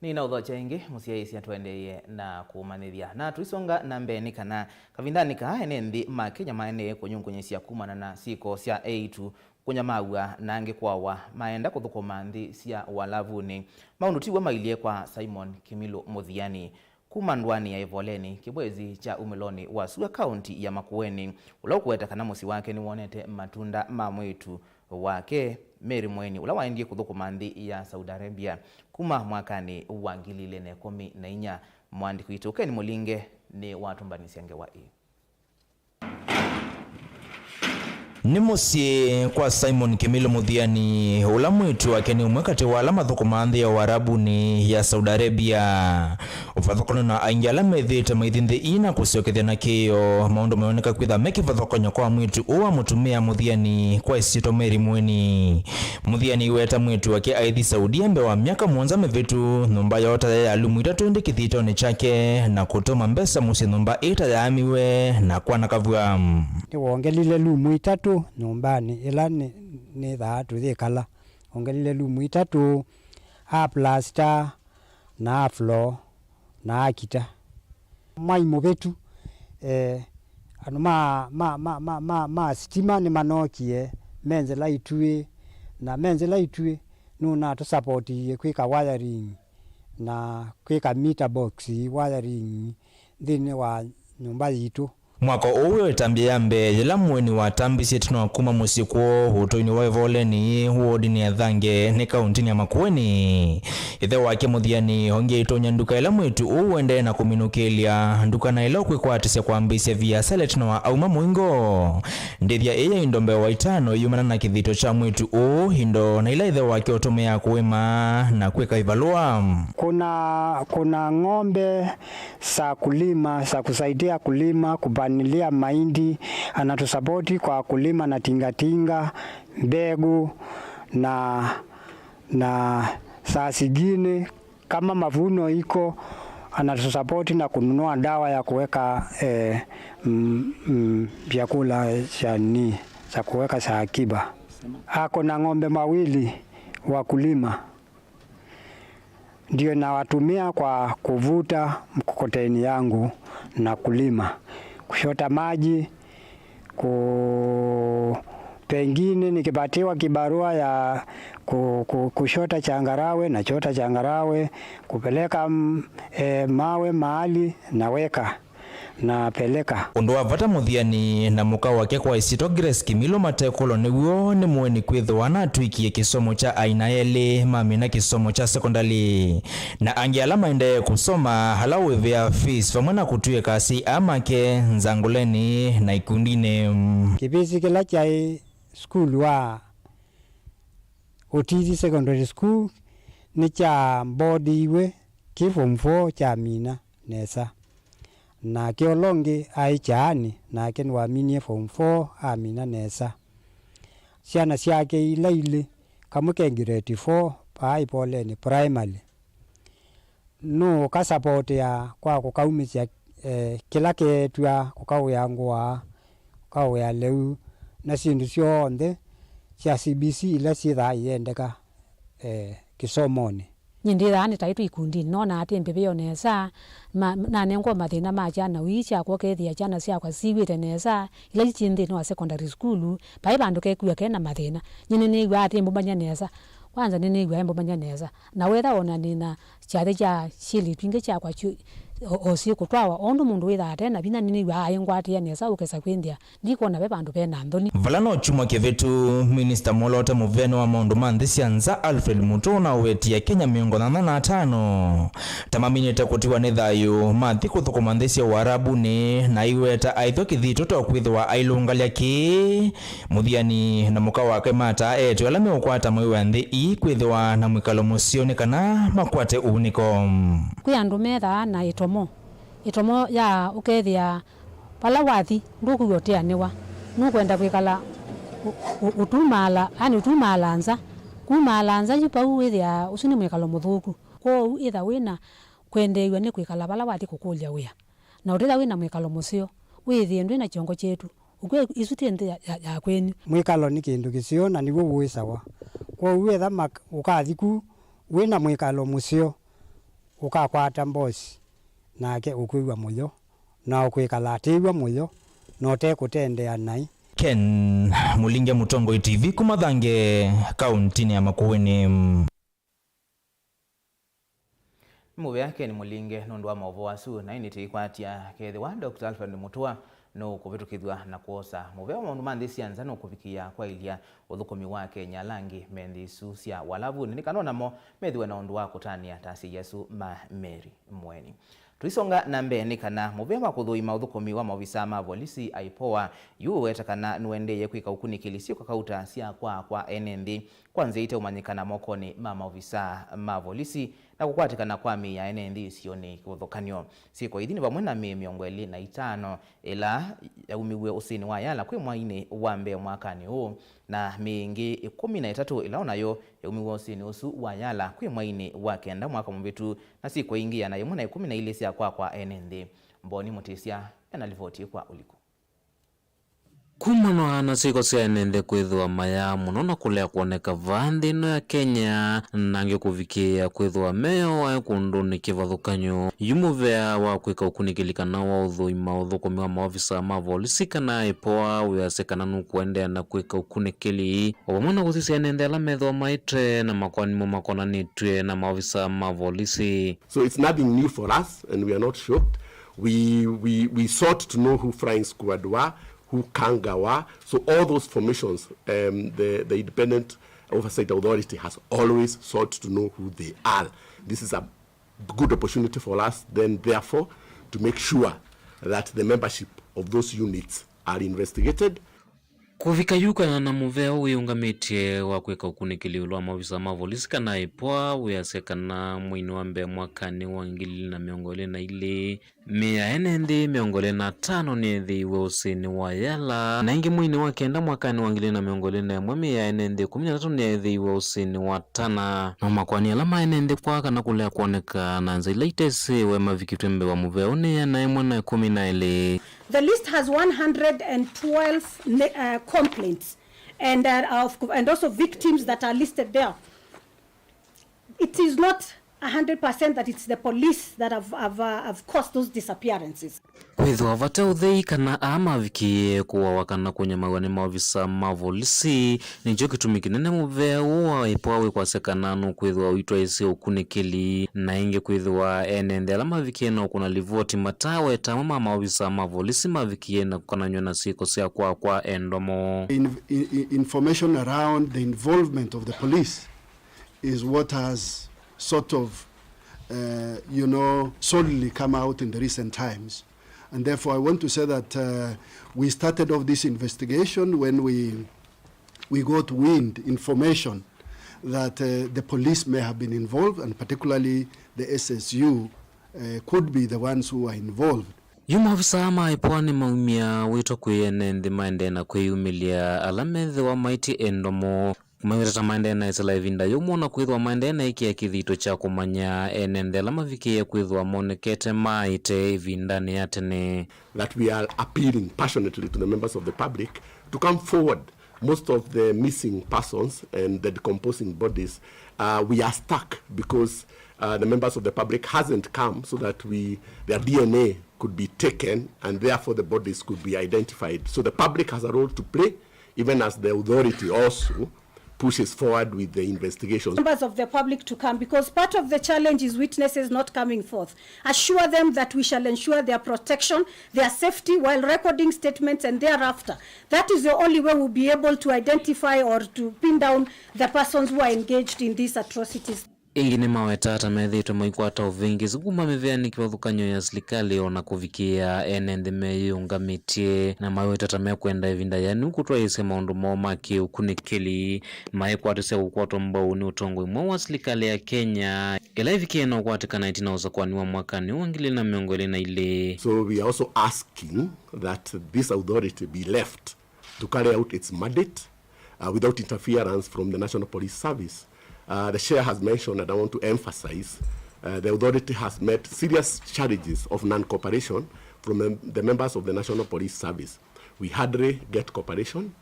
Nĩnaũthokya ĩngĩ, mũsyaĩĩsya, tũendeeye na kũmanyĩthya. Na tũisonga na mbee nĩ kana kavindanĩ kaa ene nthĩ ma Kenya maendee kũnyungunyĩsya kumana na syĩko sya eĩtu kũnyamaaw'a na angĩ kwawa maenda kũthũkũma nthĩ sya Ũalavunĩ. Maũndũ tiw'o mailyĩ kwa Simon Kimilu Mũthiani. Kuma ndũanĩ ya Ĩvoleni, kĩvwezi kya umĩlonĩ wa sua kaũnti ya Makueni, ũla ũkũweta kana mũsyĩ wake nĩwonete matunda ma mwĩĩtu wake, Mary Mweni, ũla waendie kũthũkũma nthĩ ya Saudi Arabia kuma mwakanĩ wa ngili ilĩ na ĩkũmi na inya. Mũandĩki witũ Ken Mũlinge nĩwatũmbanĩsya ngewa ĩĩ. Nĩ mũsyĩ kwa Simon Kimilu Mũthiani, ũla mwĩĩtu wake nĩ ũmwe katĩ wa ala mathũkũmaa nthĩ ya Ũarabunĩ ya Saudi Arabia. Ũvathũkano na aingĩ ala methĩĩte maithi nthĩ ii na kũsyokethya na kĩĩo, maũndũ mayoneka kwĩtha me kĩvathũkany'o kwa mwĩĩtu ũũ wa mũtumĩa Mũthiani kwa ĩsyĩtwa Mary Mweni. Mũthiani aiweta mwĩĩtu wake aithi Saudia mbee wa myaka mũonza mĩvĩtu, nyũmba yoo ta yaĩ ya lumu itatũ ĩndĩ kĩthĩtonĩ kyake, na kũtũma mbesa mũsyĩ nyũmba ĩtayaamiwe na kwanakavw'a. Nĩwongelile lumu itatũ nyũmbanĩ ĩla nĩ- nĩthaa tũyĩkala. Ongelile lumu itatũ, a plasta, na a floor, na akita. Mwai mũvĩtu, eh, andũ ma, ma, ma, ma, ma, ma sitima nĩmanookie me nzĩla ituĩ, na me nzĩla ituĩ nũnatũsapotiie kwĩka wiring na kwĩka meter box wiring nthĩnĩ wa nyũmba yitũ. Mwako ũũ wĩ ĩtambya ya mbee yĩla Mweni watambisye ĩtina wa kuma mũsyĩ kwoo ũtũinĩ wa Ĩvoleni, wodinĩ ya Thange, nĩ kaũntĩnĩ ya Makueni. Ĩthe wake Mũthiani ongie aitonya nduka ĩla mwĩĩtu ũũ ũendee na kũminũkĩlya, nduka na ĩla ũkwĩkwatĩsya kwambĩĩsya viasala ĩtina wa auma mũingo. Ndĩthya ĩĩ ya indo mbee wa itano iyumana na kĩthito kya mwĩĩtu ũũ, indo na ila ĩthe wake ũtũmĩaa kũĩma na kwĩka ivalũa. Kuna, kuna ng'ombe za kulima, za kusaidia kulima, kupalilia mahindi, anatusapoti kwa kulima na tingatinga, mbegu na, na saa zingine kama mavuno iko, anatusapoti na kununua dawa ya kuweka, eh, mm, mm, vyakula cha ni, cha kuweka cha akiba. Ako na ng'ombe mawili wa kulima. Ndio nawatumia kwa kuvuta mkokoteni yangu na kulima, kushota maji, ku-, pengine nikipatiwa kibarua ya ku-, ku-, kushota changarawe, nachota changarawe, kupeleka, mm, eh, mawe mahali, naweka. Napeleka. Ũndũ wa vata Mũthiani na mũka wake kwa ĩsyĩtwa Grace Kimilu matekũlwa nĩw'o nĩ Mweni kwĩthĩwa anatw'ĩkie kĩsomo kya aina elĩ, mamina kĩsomo kya sekondalĩ, na angĩ ala maendee kũsoma, ala ũĩvĩa fees, vamwe na kũtw'ĩka asyai aa make nzangũlenĩ na ikundinĩ. Kĩvĩsĩ kĩla kyaĩ sukulu wa Ũtithi Secondary School nĩkyambodiiwe kĩ form four kyamina nesa. Nake ũla ũngĩ aĩ Kyaanĩ, nake nĩwaminie form four amina nesa. Syana syake ila ilĩ, kamwe ke grade four vaa Ĩvoleni Primary. Nũũkasapotea kwa kũkaumĩsya, eh, kĩla keetw'a, kũkaũĩa ngũa, kũkaũĩa lĩu, na syĩndũ syonthe sya C B C ila syĩthaa iyendeka, eh, kĩsomonĩ. Nyie ndĩthaa nĩtaĩtwe ikundinĩ, nonaa atĩ mbĩvĩo nesa, ma-, nanengwa mathĩna ma kyana ũi syakwa, ũkethĩa kyana syakwa siw'ĩte nesa, ila syĩ nthĩnĩ wa secondary school, vai vandũ kekua kena mathĩna. Nyie nĩnĩw'aa atĩ mbũmanya nesa, kwanza nĩnĩw'aa mbũmanya nesa, na wetha ona nĩna kyathĩ kya syĩlĩ twingĩ kyakwa kyu-, o, o syĩkũtwawa, o ũndũ mũndũ wĩthaa ate na vinya, nĩnĩw'aa aingwatĩĩa nesa ũkesa kwĩnthĩa. Ndikwona ve vandũ ve na nthoni. Vala no kyumwa kĩvĩtu, Minista mwoloote mũvene wa maũndũ ma nthĩ sya nza, Alfred Mutua, ũnawetie Akenya mĩongo nyanya na atano ta maminĩte kũtiwa nĩ thayũ mathi kũthũkũma nthĩ sya Ũarabunĩ, na aiweta aithwa kĩthito ta kwĩthĩwa ailũngalya kĩĩ. Mũthiani na mũka wake mataa eetwe ala meũkwata mwĩĩ wa nthĩ ii kwĩthĩwa na mwĩkalo mũseo nĩ kana makwate ũunĩko. Kwĩ andũ methaa na ĩtomo, ĩtomo ya ũkethĩa vala wathi ndũkwĩw'a ũteanĩwa, nũkwenda kwĩkala ũ-, ũ-, ũtumaala, yani ũtumaala nza. Kumaala nza yu vau wĩthĩaa ũsu nĩ mwĩkalo mũthũku. Kwoou ĩtha wĩ na kwendeew'a nĩ kwĩkala vala wathi kũkũlya wĩa, na ũtĩtha wĩ na mwĩkalo mũseo, wĩĩthĩe ndwĩ na kyongo kyetu. Ũkw'e isu ti nthĩ ya, ya, ya kwenyu. Mwĩkalo nĩ kĩndũ kĩseo na nĩw'o wũĩsawa. Kwoou etha mak-, ũkathi ku wĩ na mwĩkalo mũseo, ũkakwata mbosi, nake ũkwĩw'a mũyo, na ũkwĩkala atĩĩw'a mũyo, na ũtekũtendea naĩ. Ken Mũlinge, Mũtongoi T V, kuma Thange, kauntinĩ ya Makueni. Nĩ mũvea Ken Mũlinge nũndũ wa maũvoo asu, na ĩndĩ tũikwatya kethĩwa Doctor Alfred Mutua nũkũvĩtũkĩthw'a na kwosa mũvea wa maũndũ ma nthĩ sya nza nũkũvikĩĩa kwaĩlya ũthũkũmi wa Akenya ala angĩ me nthĩ isu sya Ũalavunĩ, nĩ kana o namo methĩwe na ũndũ wa kũtanĩa ta asyai asu ma Mary Mweni. Tũisonga na mbee, nĩ kana mũvea wa kũthũima ũthũkũmi wa maovisaa ma volisi, IPOA, yu ũweta kana nũendeeye kwĩka ũkunĩkĩli syĩko kauta sya kwaa kwa ene nthĩ kwa nzĩa iteũmanyĩkana mokonĩ ma maovisaa ma volisi na kũkwatĩkana kwa mĩĩ ya ene nthĩ isionĩ kĩvathũkany'o. Syĩko ithi nĩ vamwe na mĩĩ mĩongo ĩlĩ na itano ĩla yaumiw'e ũsĩnĩ wa Yala kwĩ mwainĩ wa mbee mwakanĩ ũũ, na mĩĩ ĩngĩ ĩkũmi na ĩtatũ ĩla o nayo yaumiw'e ũsĩnĩ ũsu wa Yala kwĩ mwainĩ wa kenda mwaka mũvĩtu, na syĩko ingĩ ĩana yĩmwe na ĩkũmi na ilĩ sya kwaa kwa ene nthĩ. Mboni Mũtĩsya ena livoti kwa ũliku. Kumana na syĩko sya ene nthĩ kwĩthĩwa mayaa mũno na kũlea kwoneka vaa nthĩ ĩno ya Kenya, na angĩ kũvikĩĩa kwĩthĩwa meyoae kũndũnĩ kĩvathũkany'o, yu mũvea wa kwĩka ũkunĩkĩli kana wa ũthũima ũthũkũmi wa maovisaa ma volisi kana IPOA wĩasya kana nũkũendeea na kwĩka ũkunĩkĩli, o vamwe na kũsisya ene nthĩ ala methĩwa maĩte na makoani moo makonanĩtw'e na maovisaa ma volisi. So it's nothing new for us and we are not shocked. We, we, we sought to know who Flying Squad were, who Kanga were. So all those formations, um, the, the Independent Oversight Authority has always sought to know who they are. This is a good opportunity for us then, therefore, to make sure that the membership of those units are investigated. Kũvika yu kwĩanana na mũvea ũũ wĩũngamĩtye wa kwĩka ũkunĩkĩli ĩũlũ wa maovisaa ma volisi kana IPOA wĩasya kana mweinĩ wa mbee mwakanĩ wa ngili ilĩ na mĩongo ĩlĩ na ilĩ, mĩĩ ya ene nthĩ mĩongo ĩlĩ na atano nĩyeethĩiwe ũsĩnĩ wa Yala, na ĩngĩ mweinĩ wa kenda mwakanĩ wa ngili ilĩ na mĩongo ĩlĩ na ĩmwe, mĩĩ ya ene nthĩ ĩkũmi na atatũ nĩyeethĩiwe ũsĩnĩ wa Tana. No makoani ala ma ene nthĩ kwaa kana kũlea kwoneka na nzĩa ila itesĩwe mavikĩtw'e mbee wa mũvea ũũ nĩ ĩana yĩmwe na ĩkũmi na elĩ. The list has one hundred and twelve ne-, uh, complaints and, uh, of, and also victims that are listed there. It is not a hundred percent that it's the police that have, have, uh, have caused those disappearances. Kwĩthĩwa vate ũthei kana aa mavikĩĩe kũawa kana kũnyamaw'a nĩ maovisa ma volisi, nĩkyo kĩtumi kĩnene mũvea ũũ wa IPOA wĩkwasya kana nũkwĩthĩwa ũitwaĩĩsya ũkunĩkĩli. Na ĩngĩ kwĩthĩwa ene nthĩ ala mavikĩĩe na ũkũna livoti mataweta amwe ma maovisa ma volisi mavikĩĩe na kũkanany'a na syĩko sya kwaa kwa endwa moo. In, in, in, information around the involvement of the police is what has sort of, uh, you know, solidly come out in the recent times. And therefore, I want to say that, uh, we started off this investigation when we, we got wind, information that, uh, the police may have been involved, and particularly the S S U, uh, could be the ones who were involved. Yu maovisa ma IPOA nĩmaumya wĩto kwĩ ene nthĩ maendee na kwĩyumĩlya ala methĩwa maĩtye endwa moo. Maweta ta maendee na ĩsala ĩvinda yĩu mona kwĩthĩwa maendee na ĩkĩa kĩthito kya kũmanya ene nthĩ ala mavikĩĩe kwĩthĩwa monekete maĩte ĩvindanĩ ya tene. That we are appealing passionately to the members of the public to come forward. Most of the missing persons and the decomposing bodies, uh, we are stuck because, uh, the members of the public hasn't come so that we, their D N A could be taken and therefore the bodies could be identified. So the public has a role to play, even as the authority also, pushes forward with the investigations. Members of the public to come, because part of the challenge is witnesses not coming forth. Assure them that we shall ensure their protection, their safety, while recording statements and thereafter. That is the only way we'll be able to identify or to pin down the persons who are engaged in these atrocities. Ĩngĩ nĩmaweta ata methĩĩtwe maikwata ũvĩngĩsi kuma mĩveanĩ kĩvathũkany'o ya silikalĩ o na kũvikĩĩa ene nthĩ meyĩũngamĩtye, na maweta ata mekwenda ĩvinda yĩanu kũtwaĩĩsya maũndũ moo ma kĩũkunĩkĩli, maĩkwatĩsya kũkwatwa mbau nĩ ũtongoi mweũ wa silikalĩ ya Kenya, ĩla ĩvikĩe na ũkwatĩkana ĩtina wa ũsakũani wa mwakanĩ wa ngili ilĩ na mĩongo ĩlĩ na ilĩ. So we are also asking that this authority be left to carry out its mandate uh, without interference from the National Police Service. Uh, the chair has mentioned, and I want to emphasize, uh, the authority has met serious challenges of non-cooperation from the, the members of the National Police Service. We hardly get cooperation.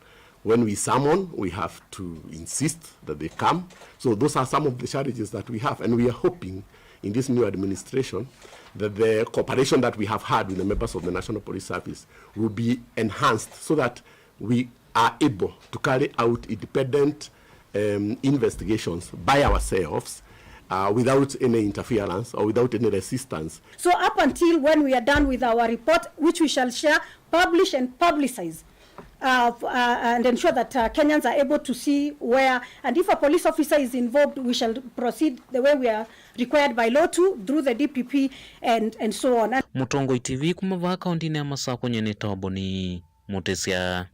When we summon, we have to insist that they come. So those are some of the challenges that we have, and we are hoping in this new administration that the cooperation that we have had with the members of the National Police Service will be enhanced so that we are able to carry out independent um, investigations by ourselves uh, without any interference or without any resistance. So up until when we are done with our report, which we shall share, publish and publicize, uh, f- uh, and ensure that uh, Kenyans are able to see where, and if a police officer is involved, we shall proceed the way we are required by law to, through the D P P and, and so on. And Mũtongoi T V kuma vaa kaũntĩnĩ ya Masakũ, nyie nĩ Toboni Mũtĩsya.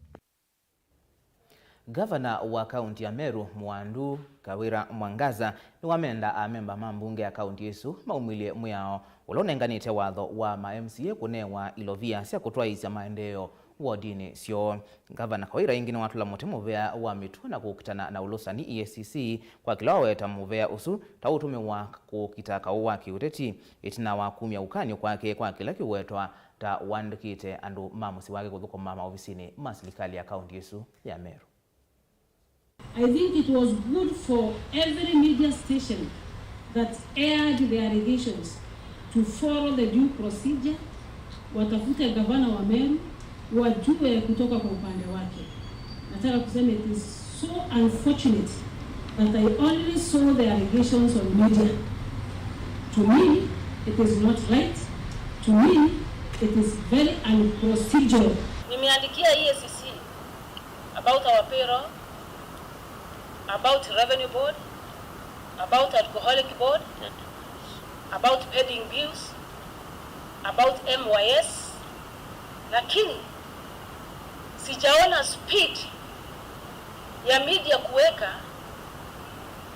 Ngavana wa kaunti ya Meru, Mwandu Kawira Mwangaza, nĩwamenda amemba ma mbunge ya kaunti ĩsu maumĩlye mwĩao ũla ũnenganĩte watho wa ma M C A kũnewa ilovia sya kũtwaĩĩsya maendeeo wodinĩ syoo. Ngavana Kawira ĩngĩ nĩwatũla mũtĩ mũvea wa mĩtuo na kũkitana na ũlũsani E A C C, kwa kĩla waweta mũvea ũsu ta ũtũmĩwa kũkita kaũ wa kĩũteti, ĩtina wa kumya ũkany'o kwake kwa kĩla kĩwetwa ta wandĩkĩte andũ ma mũsyĩ wake kũthũkũma maovisinĩ ma silikalĩ ya kaunti ĩsu ya Meru. I think it was good for every media station that aired the allegations to follow the due procedure, watafute gavana wa Meru, wajue kutoka kwa upande wake. Nataka kusema it is so unfortunate that I only saw the allegations on media. To me, it is not right. To me, it is very unprocedural. Nimeandikia E A C C about our payroll, about revenue board, about alcoholic board, about pending bills, about M Y S, lakini sijaona speed ya media kuweka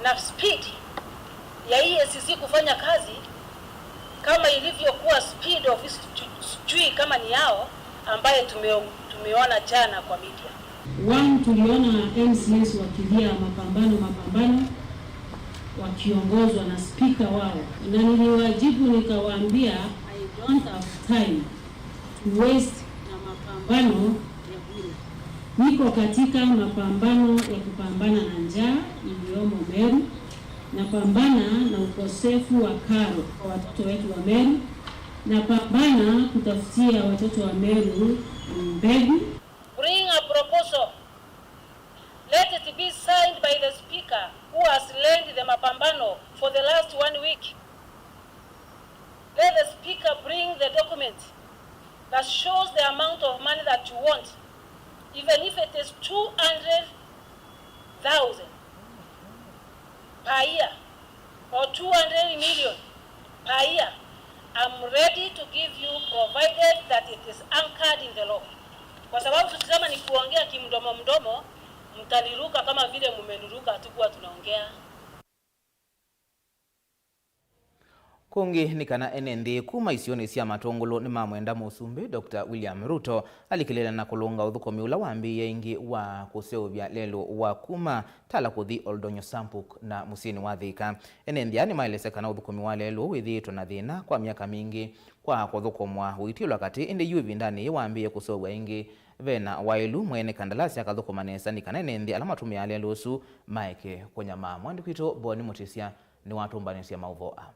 na speed ya E A C C kufanya kazi kama ilivyokuwa speed of sijui kama ni yao ambaye tume- tumeona jana kwa media. One, tuliona M C As wakilia mapambano mapambano wakiongozwa na spika wao, na niliwajibu nikawaambia, I don't have time to waste na mapambano ya bure. Niko katika mapambano ya kupambana na njaa iliyomo Meru, napambana na ukosefu wa karo kwa watoto wetu wa Meru, napambana kutafutia watoto wa Meru mbegu. Bring a proposal. Let it be signed by the speaker who has led the mapambano for the last one week. Let the speaker bring the document that shows the amount of money that you want, even if it is two hundred thousand per year or two hundred million per year. I'm ready to give you, provided that it is anchored in the law. Kwa sababu tukisema ni kuongea kimdomo mdomo, mtaniruka kama vile mumeniruka hatukuwa tunaongea. Kũngĩ nĩ kana ene nthĩ kuma isionĩ sya Matũngũlũ nĩmamwenda Mũsumbĩ Doctor William Ruto alikĩlĩle na kũlũnga ũthũkũmi ũla wambĩĩe ĩngĩ wa kũseũvya lelũ wa kuma Tala kũthi Oldonyo Sampuk na mũsyĩnĩ wa Thika. Ene nthĩ aa nĩmaelesya kana ũthũkũmi wa lelũ wĩthĩĩtwe na thĩna kwa myaka mingĩ kwa kũthũkũmwa ũitilwa katĩ, ĩndĩ yu ĩvindanĩ yĩĩ wambĩĩe kũseũvw'a ĩngĩ. Ve na waĩlu mwene kandalasi akathũkũma nesa nĩ kana ene nthĩ ala matũmĩaa lelũ ũsu maeke kũnyamaa. Mwandĩki witũ Boni Mũtĩsya nĩwatũmbanĩsya maũvoo aa.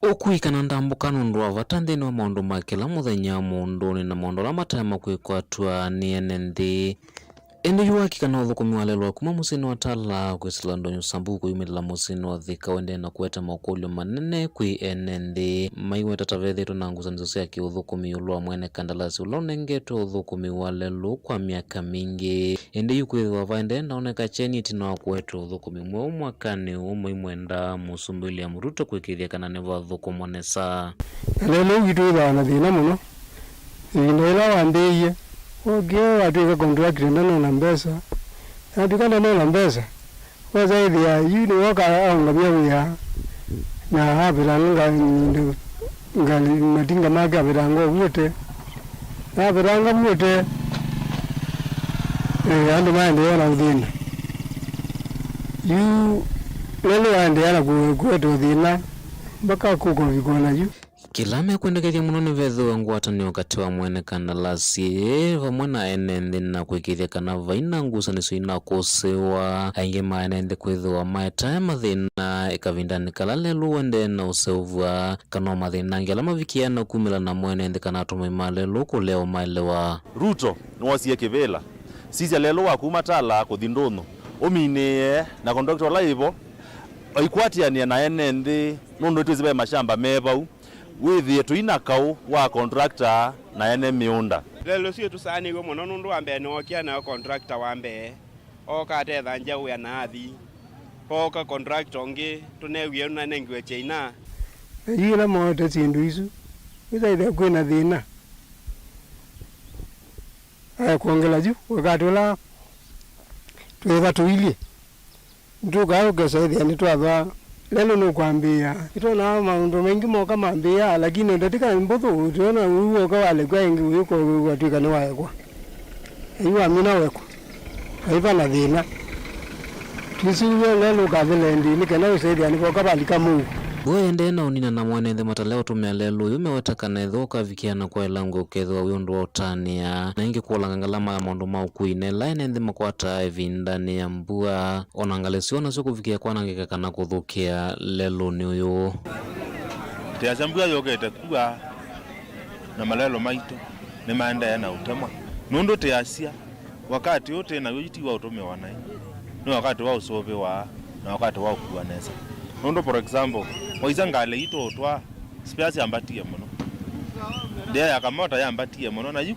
Ũkui kana ndambũka nũndũ wa vata nthĩnĩ wa maũndũ ma kĩla mũthenya mũũndũnĩ na maũndũ ala mataema kwĩkwatw'a nĩ ene nthĩ. Ĩndĩ yu waki kana ũthũkũmi wa lelũ wa kuma mũsyĩnĩ wa Tala kwĩsĩla Ndonyo Sambu kũyumĩlĩla mũsyĩnĩ wa Thika ũendee na kũete makũlyo manene kwĩ ene nthĩ, maiweta ta vethĩĩtwe na ngusanĩsyo sya kĩũthũkũmi ĩũlũ wa mwene kandalasi ũla ũnengetwe ũthũkũmi wa lelũ kwa myaka mingĩ. Ĩndĩ yu kwĩthĩwa vaendee ndaoneka kyeni ĩtina wa kũetwa ũthũkũmi mweũ mwakanĩ ũũ, maimwenda Mũsumbĩ William Ruto kũĩkĩĩthya kana nĩvathũkũmwa nesa. Na lelũ ũu witũ wĩthĩawa na thĩna mũno. Ĩvinda yĩla wambĩĩie, wookie watw'ĩka contractor ndanona mbesa. Natw'ĩka ndanona mbesa, wesa ĩthĩa yu nĩwe ũka aũngamya wĩa, na avetanga nga-, ngalĩ, matinga make avetanga ũvuĩte. Na avetanga vuĩte, eh, andũ maendeea na ũthĩna. Yu lelũ waendeea na kũ-, kũete ũthĩna mpaka kũkovika na yu. Kĩla mekwendekethya mũno nĩ vethĩwe ngwatanĩo katĩ wa mwene kandalasi vamwe na ene nthĩ na kũĩkĩĩthya kana vai na ngusanĩsyo inakũsĩĩwa. Aingĩ ma ene nthĩ kwĩthĩwa maetae mathĩna kavindanĩ kala lelũ ũendee na ũseũvw'a, kana o mathĩna angĩ ala mavikĩaa na kumĩla na mwene nthĩ kana atũmĩi ma lelũ kũlea ũmaelewa. Ruto nĩwosie kĩvĩla, sisya lelũ wa kuma Tala kũthi Ndũnyũ, ũminĩe na contractor ũla ĩvo aikwatĩanĩa na ene nthĩ, nũndũ nĩtwĩsĩ ve mashamba me vau. Wĩthĩe tũi na kaũ wa contractor na ene mĩũnda. Lelũ ũsu ĩtũsaanĩw'e mũno nũndũ wa mbee nĩwookie nayo contractor wa mbee, ooka atethangya wĩa na athi. Pooka contractor ũngĩ tũneewie nanengiwe kyaina. Na yu ĩla moote syĩndũ isu, wĩthaĩthĩa kwĩ na thĩna. Aekwongela yu wakati ũla twĩva tũilyĩ. Nĩtũkaa ũkesa ĩthĩa nĩtwathaa lelũ nũkwambĩĩa. Nĩtwonaa maũndũ maingĩ moka mambĩĩa, lakini ndatĩka mbũthũ, ũtwona ũu woka walekwa ĩngĩ ũyũka ũgatw'ĩka nĩwaekwa. Na yu wamina wekwa. Vaiva na thĩna. Twĩsĩ w'o lelũ ũkathela ĩndĩ, nĩ kana ũsethĩa nĩvoka valika mũuo. Mbua ĩendee na ũnina na mwene nthĩ matalea ũtũmĩa lelũ ũyũ meweta kana ethĩwa ũkavikĩa na kwaĩla ngũ ũkethĩwa wĩ ũndũ wa ũtanĩa, na ĩngĩ kũolanga ngalama ya maũndũ ma ũkui na ĩla ene nthĩ makwataa ĩvindanĩ ya mbua. O na ngalĩ syoo nasyo kũvikĩa kwanangĩka kana kũthũkĩa lelũnĩ ũyũ. Tĩasya mbua yũkĩte kua, na malelũ maitũ nĩmaendee na ũtemwa. Nũndũ tĩasya, wakati ũũ twĩ naw'o yu ti wa ũtũmĩwa naĩ, nĩ wakati wa ũsũvĩwa na wakati wa ũkua nesa. Nũndũ, for example, waisya ngalĩ ii tũũtwaa, spare syambatie mũno, ndia ya kamota yambatie mũno, na yu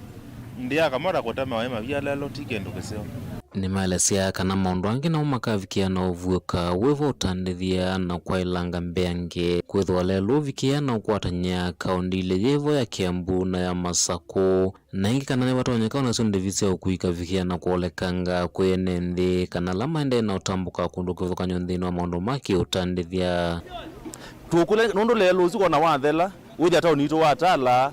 ndia ya kamota kũtemewa ĩ mavia lelũ ti kĩndũ kĩseo. Nĩmaelesya kana maũndũ angĩ namo makavikĩa na ũvuĩka wĩvo ũtandĩthya na kwaĩlanga mbeange kwĩthĩwa lelũ ũvikĩa na ũkwatany'a kaũndĩ ilĩ yĩvo ya Kiambu na ya Masakũ, na ĩngĩ kana nĩvatonyeka o nasyo ndĩvi sya ũkui ikavikĩa na kwolekanga kwĩ ene nthĩ kana ala maendee na ũtambũka kũndũ kĩvathũkany'o nthĩnĩ wa maũndũ ma kĩũtandĩthya. Tũkũle nũndũ lelũ ũsu kona wathela, wĩthĩa taoni itũ wa Tala,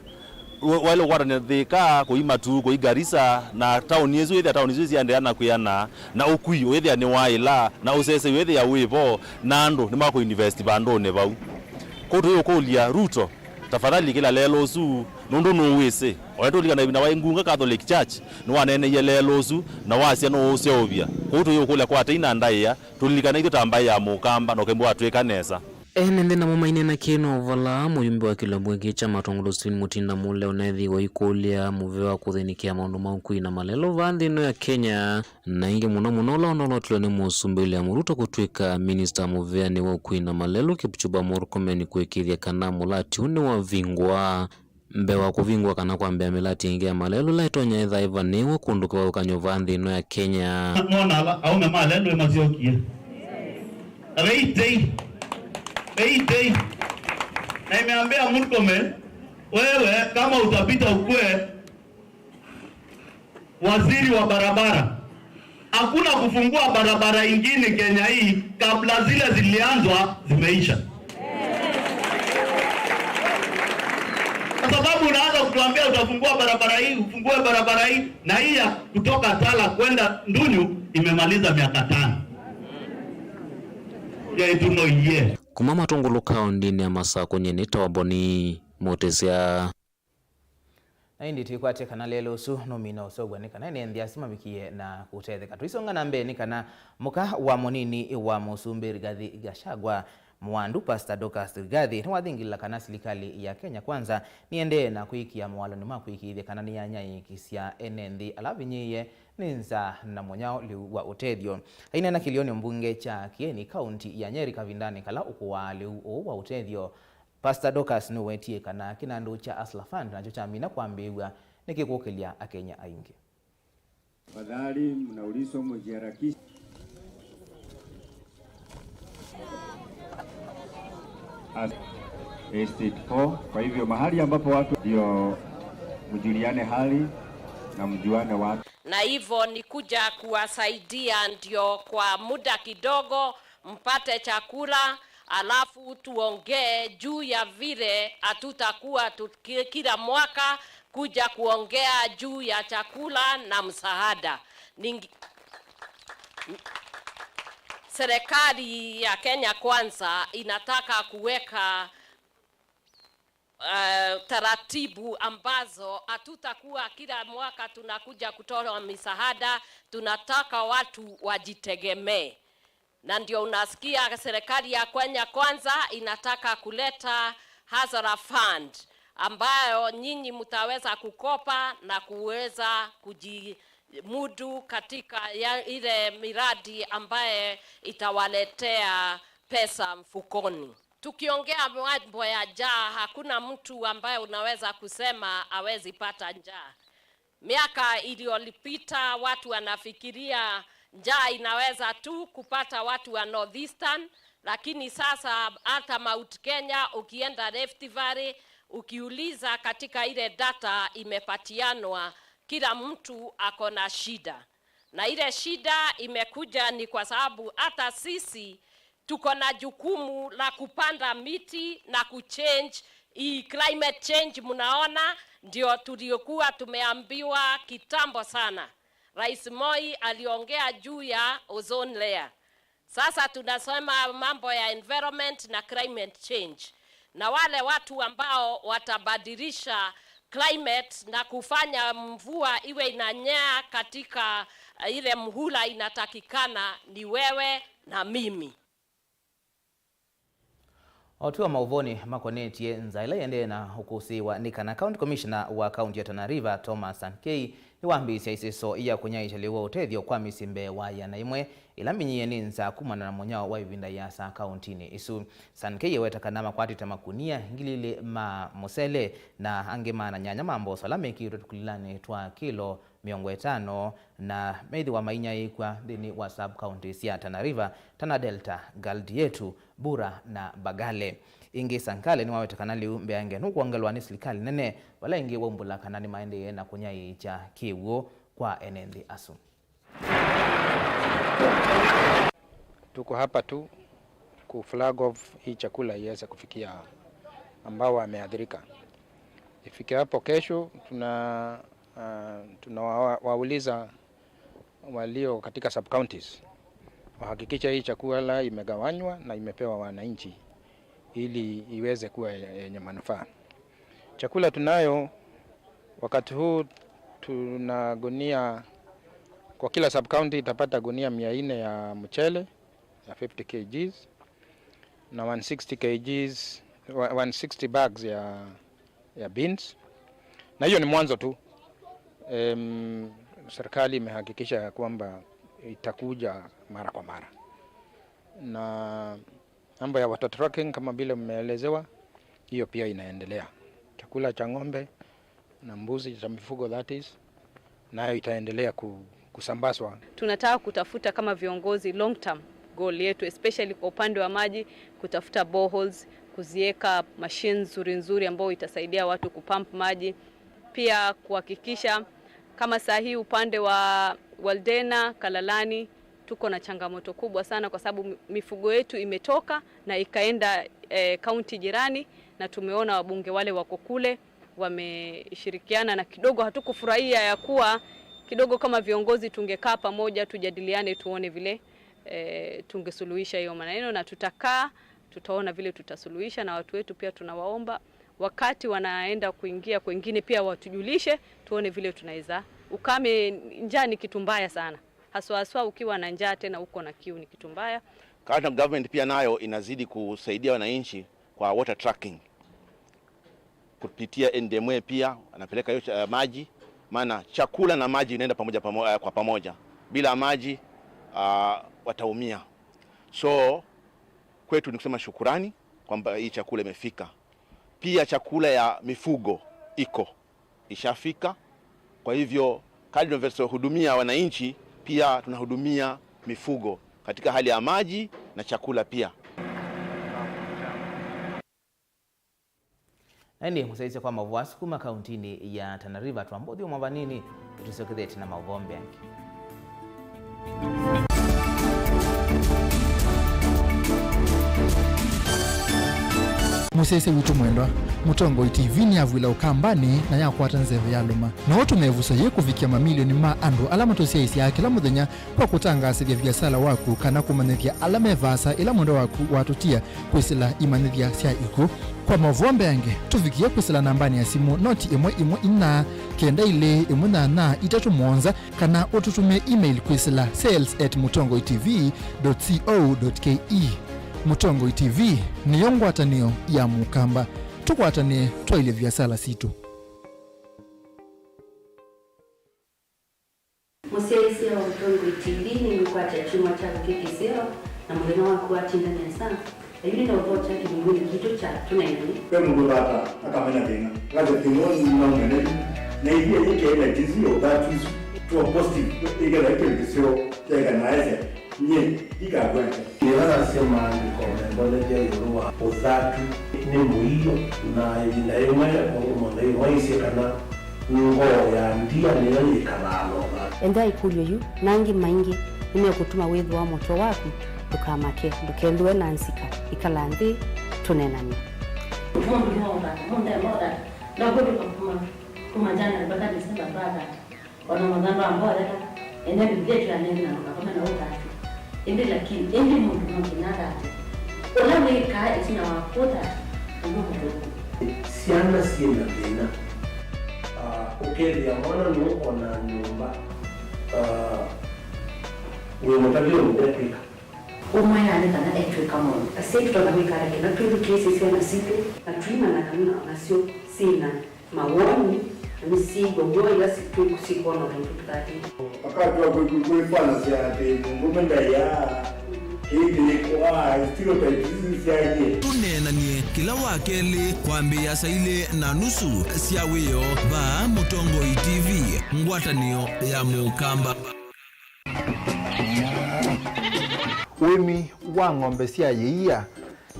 wa-, waĩle kũkwatany'a Thĩka, kũi Matuu, kũi Garissa, na taoni isu, wĩthĩa taoni isu siendeea na kwĩana, na ũkui wĩthĩa nĩ waĩla, na ũsesei wĩthĩa wĩvo, na andũ nĩmakũinvest vandũnĩ vau. Kwoou tũyũkũlya Ruto, tafadhali kĩla lelũ ũsu, nũndũ nũwĩsĩ. Oya tũlikana ĩvinda waĩ Ngunga Catholic Church, nĩwaneeneie lelũ ũsu, na wasya nũũũseũvya. Kwoou tũyũkũlya kwa tei na ndaĩa, tũlilikane ithyĩ ta mbaĩ ya Mũkamba, na ũkembo watwĩka nesa. Ene nthĩ namo maineena kĩĩ no vala mũyumbe wa kĩlungu kĩĩ kya Matũngũlũ Stephen Mutinda Mulee ũneethĩiwe aikũlya mũvea wa kũthĩnĩkĩa maũndũ ma ũkui na malelũ vaa nthĩ ĩno ya Kenya, na ĩngĩ mũno mũno ũla ũnolotilwe nĩ Mũsumbĩ William Ruto kũtw'ĩka minista mũveanĩ wa ũkui na malelũ Kipchumba Murkomen kũĩkĩĩthya kana mũlati ũũ nĩwavingwa. Mbee wa kũvingwa kana kwambĩa mĩlati ĩngĩ ya malelũ ĩla ĩtonya ĩtha ĩvanĩĩwe kũndũ kĩvathũkany'o vaa nthĩ ĩno ya Kenya. Mona ala aume ma lelũ masyokie. Na veitei. Veitei. Na imeambia Murkomen, wewe kama utapita ukue waziri wa barabara. Hakuna kufungua barabara ingine Kenya hii kabla zile zilianzwa zimeisha. Kwa sababu unaanza kutuambia utafungua barabara hii, ufungue barabara hii, na hii ya kutoka Tala kwenda Ndunyu imemaliza miaka tano. Yaitu no iye. Kuma Matũngũlũ kaũndĩnĩ ya Masakũ, nyie nĩ Toboni Mũtĩsya. Na ĩndĩ twĩkwatya kana lelũ ũsu nũmina ũseũvw'a nĩ kana ene nthĩ asu mavikie na kũtetheka. Tũisonga na mbee nĩ kana mũka wa mũnini wa mũsumbĩ Rigathi Gachagua, Mwandu Pastor Dorcas Rigathi, nĩwathingĩlĩla kana silikalĩ ya Kenya Kwanza nĩendee na kwĩkĩa mowalonĩ ma kũĩkĩĩthya kana nĩyanyaĩĩkĩsya ene nthĩ ala avinyĩĩe nĩ nza na mũnyao lĩu wa ũtethyo. Aineena kĩlĩonĩ mbunge kya Kĩeni, kaunti ya Nyeri, kavindanĩ kala ũkũaa lĩu ũũ wa ũtethyo, Pastor Dorcas nũwetie kana kĩnandũ kya Hustler Fund nakyo kyamina kwambĩĩw'a nĩkĩkũkĩlya Akenya aingĩ. Tafadhali, mnaulizwa mjiharakishe. As-, Estate four. Kwa hivyo mahali ambapo watu ndio mjuliane hali na mjuane watu. Na hivyo ni kuja kuwasaidia ndio kwa muda kidogo mpate chakula, alafu tuongee juu ya vile hatutakuwa tuki-, kila mwaka kuja kuongea juu ya chakula na msaada. Ningi-, serikali ya Kenya Kwanza inataka kuweka, eh, taratibu ambazo hatutakuwa kila mwaka tunakuja kutoa misaada, tunataka watu wajitegemee. Na ndio unasikia serikali ya Kenya Kwanza inataka kuleta Hustler Fund ambayo nyinyi mtaweza kukopa na kuweza kujimudu katika ya, ile miradi ambaye itawaletea pesa mfukoni. Tukiongea mambo ya njaa, hakuna mtu ambaye unaweza kusema hawezi pata njaa. Miaka iliyopita watu wanafikiria njaa inaweza tu kupata watu wa North Eastern, lakini sasa hata Mount Kenya, ukienda Rift Valley, ukiuliza katika ile data imepatianwa, kila mtu ako na shida. Na ile shida imekuja ni kwa sababu hata sisi tuko na jukumu la kupanda miti na kuchange hii climate change. Mnaona, ndio tuliokuwa tumeambiwa kitambo sana. Rais Moi aliongea juu ya ozone layer. Sasa tunasema mambo ya environment na climate change. Na wale watu ambao watabadilisha climate na kufanya mvua iwe inanyea katika, eh, ile mhula inatakikana ni wewe na mimi. O twĩ o maũvonĩ makonetye nza ĩla ĩendee na ũkũsĩĩwa, nĩ kana County Commissioner wa kaunti ya Tana River, Thomas Sankei, nĩwambĩĩsya ĩsĩso ya kũnyaĩĩkya lĩu wa ũtethyo kwa mĩsyĩ mbee wa ĩana ĩmwe ĩla mĩnyĩĩe nĩ nza kumana na mũnyao wa ĩvinda ĩasa kauntinĩ ĩsu. Sankei eweta kana makwatĩte makunia ngili ilĩ ma mũsele na angĩ maana nyanya ma mboso ala mekĩĩtwe tũkulilanĩ twa kĩlo mĩongo ĩtano na methĩwa mainyaĩĩkw'a nthĩnĩ wa sub-county sya Tana River, Tana Delta, Gulf Yetu, Bura na Mbagale. Ĩngĩ, Sankei nĩwaweta kana lĩu mbeange nũkwongelwa nĩ silikalĩ nene, vala ĩngĩ waumbũla kana nĩmaendee na kũnyaĩĩkya kĩw'ũ kwa ene nthĩ asu. Tuko hapa tu ku flag off hii chakula iweze kufikia ambao wameathirika. Ifike hapo kesho, tuna, ah, tunawauliza walio katika sub counties wahakikisha hii chakula imegawanywa na imepewa wananchi ili iweze kuwa yenye manufaa. Chakula tunayo wakati huu, tuna gunia, kwa kila sub county itapata gunia mia nne ya mchele ya fifty kilograms na one sixty kilograms, wa-, one sixty bags ya, ya beans. Na hiyo ni mwanzo tu. Em, serikali imehakikisha ya kwamba itakuja mara kwa mara. Na mambo ya water tracking kama vile mmeelezewa, hiyo pia inaendelea. Chakula cha ng'ombe na mbuzi cha mifugo, that is, nayo itaendelea ku-, kusambazwa. Tunataka kutafuta kama viongozi long term goal yetu, especially kwa upande wa maji, kutafuta boreholes, kuziweka machines nzuri nzuri ambayo itasaidia watu kupump maji. Pia kuhakikisha kama saa hii upande wa Waldena, Kalalani, tuko na changamoto kubwa sana kwa sababu mi-, mifugo yetu imetoka na ikaenda, eh, kaunti jirani, na tumeona wabunge wale wako kule wameshirikiana, na kidogo hatukufurahia ya kuwa kidogo kama viongozi tungekaa pamoja tujadiliane tuone vile, eh, tungesuluhisha hiyo maneno, na tutakaa, tutaona vile tutasuluhisha, na watu wetu pia tunawaomba wakati wanaenda kuingia kwengine pia watujulishe, tuone vile tunaweza. Ukame, njaa ni kitu mbaya sana. Haswa haswa ukiwa na njaa tena uko na kiu ni kitu mbaya. County government pia nayo inazidi kusaidia wananchi kwa water trucking. Kupitia N D M A pia anapeleka hiyo, eh, maji. Maana chakula na maji inaenda pamoja, pamo-, eh, kwa pamoja. Bila maji, ah, wataumia. So, kwetu ni kusema shukurani kwamba hii chakula imefika. Pia chakula ya mifugo iko, ishafika. Kwa hivyo, kadri tunavyohudumia wananchi, pia tunahudumia mifugo katika hali ya maji na chakula pia. Na ĩndĩ mũsyaĩĩsya kwa maũvoo asu kuma kauntinĩ ya Tana River, twamba ũthyũmũa vanini, tũsyokethete na maũvoo mbee angĩ. Mũsyaĩĩsya witũ mwendwa, Mũtongoi T V nĩyavw'ĩla Ũkambanĩ na yakwata nzeve ya lũma. No ũtũme ĩvuso yĩĩ kũvikĩa mamilioni ma andũ ala matũsyaĩĩsyaa kĩla mũthenya kwa kũtangaasĩthya viasala waku kana kũmanyĩthya ala me vaasa ĩla mwendwa waku watũtia kwĩsĩla imanyĩthya sya ikw'ũ. Kwa maũvoo mbeange, tũvikĩe kwĩsĩla nambanĩ ya simũ noti ĩmwe ĩmwe inya kenda ilĩ ĩmwe nyanya itatũ mũonza, kana ũtũtũmĩe email kwĩsĩla sales at mutongoi T V dot co dot K E. Mũtongoi T V nĩyo ngwatanĩo ya Mũkamba. Tũkwatanĩe twaĩlye viasala sitũ. Mũsyaĩĩsya wa Mũtongoi T V nĩngũkwatya kyumwa kyaku kĩ kĩseo, na mũthenya waku watinda nesa. Na yu nĩnaũthokya kĩlungunĩ kitũ kya tũneenany'e. Ve mũndũ ũthata akamena thĩna, akasya thĩna ũũ nĩnaũmene yu, na ĩthĩa yĩkee na ĩtisi ya ũthatu isu, tuo positive, ĩkethĩa kĩndũ kĩseo kyaĩka na aĩsya. Nyie ndikakwete. Nĩvanasya maandĩko membonethya ĩũlũ wa ũthatu nĩ mũio, na ĩvinda yĩmwe mũndũ mũtheu waisye kana ngoo ya ndia nĩyo yĩkalaa na ũthatu. Ethĩa ĩkũlyo yu na angĩ maingĩ nĩmekũtuma wĩthĩwa mũtwe waku. Ndũkamake, ndũkethĩwe na nzika. Ĩkala nthĩ, tũneenany'e. Mũndũ no ũthata, mũndũ ema ũthata. Ndakũtũka kuma, kuma January mpaka December twathata. O na mathandũ ambothela, ene Mbivilia ĩtwĩanĩte na ndũkakome na ũthatu. Ĩndĩ lakini, ĩndĩ mũndũ no nginya athate. Ũla wĩkaa ĩtina wa kũthata nĩw'o mũthũku. Syana syĩ na thĩna. Ah, ũkethĩa mwana nũũ o na nyũmba, ah, wĩ mũtavye ũndũ ekwĩka. Ũmwe nĩ kana etw'ĩka maũndũ. Asyai tũtonya kwĩka ata kĩla twĩthukĩĩsye syana sitũ na tũimanya kana o nasyo syĩ na mawoni, na nĩsyĩw'a w'o ila si-, twĩ-, sikwona ũndũ tũtatĩte? Wakati wa kwĩ-, kwĩ-, kwĩfanasya atĩ mũndũme ndaĩaa, ĩndĩ kwa stereotypes isu syaie. Tũneenany'e kĩla wa kelĩ kwambĩĩa saa ilĩ na nusu sya wĩoo vaa Mũtongoi T V, ngwatanĩo ya Mũkamba. Ũĩmi wa ng'ombe sya ĩia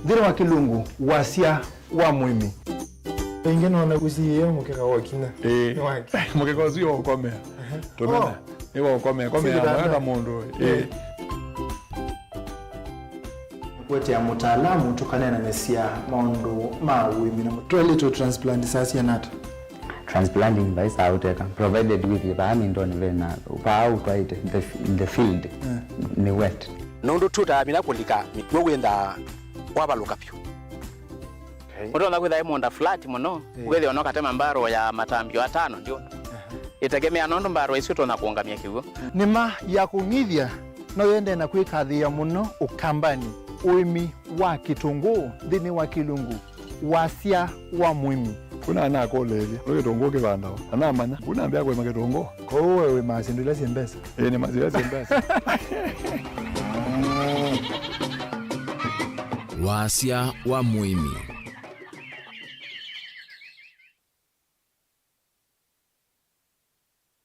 nthĩnĩ wa kĩlungu, wasya wa mũĩmi. Ĩngĩ nona ũsiĩĩe mũkeka wa kinya. Ĩĩ. Nĩ wake. Mũkeka ũsu wa ũkomea. Ehe. Tũmena. Oh. Nĩ wa ũkomea. Komea. Sivitanda. Mweka mũndũ. Ĩĩ. Ĩĩ. Kũetea mũtaalamu tũkaneenanĩsya maũndũ ma ũĩmi na twaĩlĩtwe transplant saa siana ata? Transplanting vai saa ũteka, provided with vaa mindoni vena, vaa ũtwaĩte, the, the field, mm, nĩ wet. Nũndũ tũtamina kũlika mĩkw'ũ wĩthaa wavalũka vyũ. Okay. Ũtonya kwĩtha ĩ mũũnda flat mũno, eh, wĩthĩwa no katema mbarũ ya matambio atano ndio. Aha. Ĩtegemea nũndũ mbarũ ĩsu ĩtonya kũũngamya kĩw'ũ. Nĩma ya kũng'ithya no yendee na kwĩkathĩĩa mũno Ũkambanĩ, ũĩmi wa kĩtũngũũ nthĩnĩ wa kĩlungu. Wasya wa mũĩmi. Kuna anakũlĩĩlya, nũndũ kĩtũngũũ kĩvandawa? Anamanya, kuna ambĩa kũĩma kĩtũngũũ. Kwoou we wĩmaa syĩndũ ila syĩ mbesa? Ĩĩ, nĩmaa syĩndũ ila syĩ mbesa. Wasya wa mũĩmi.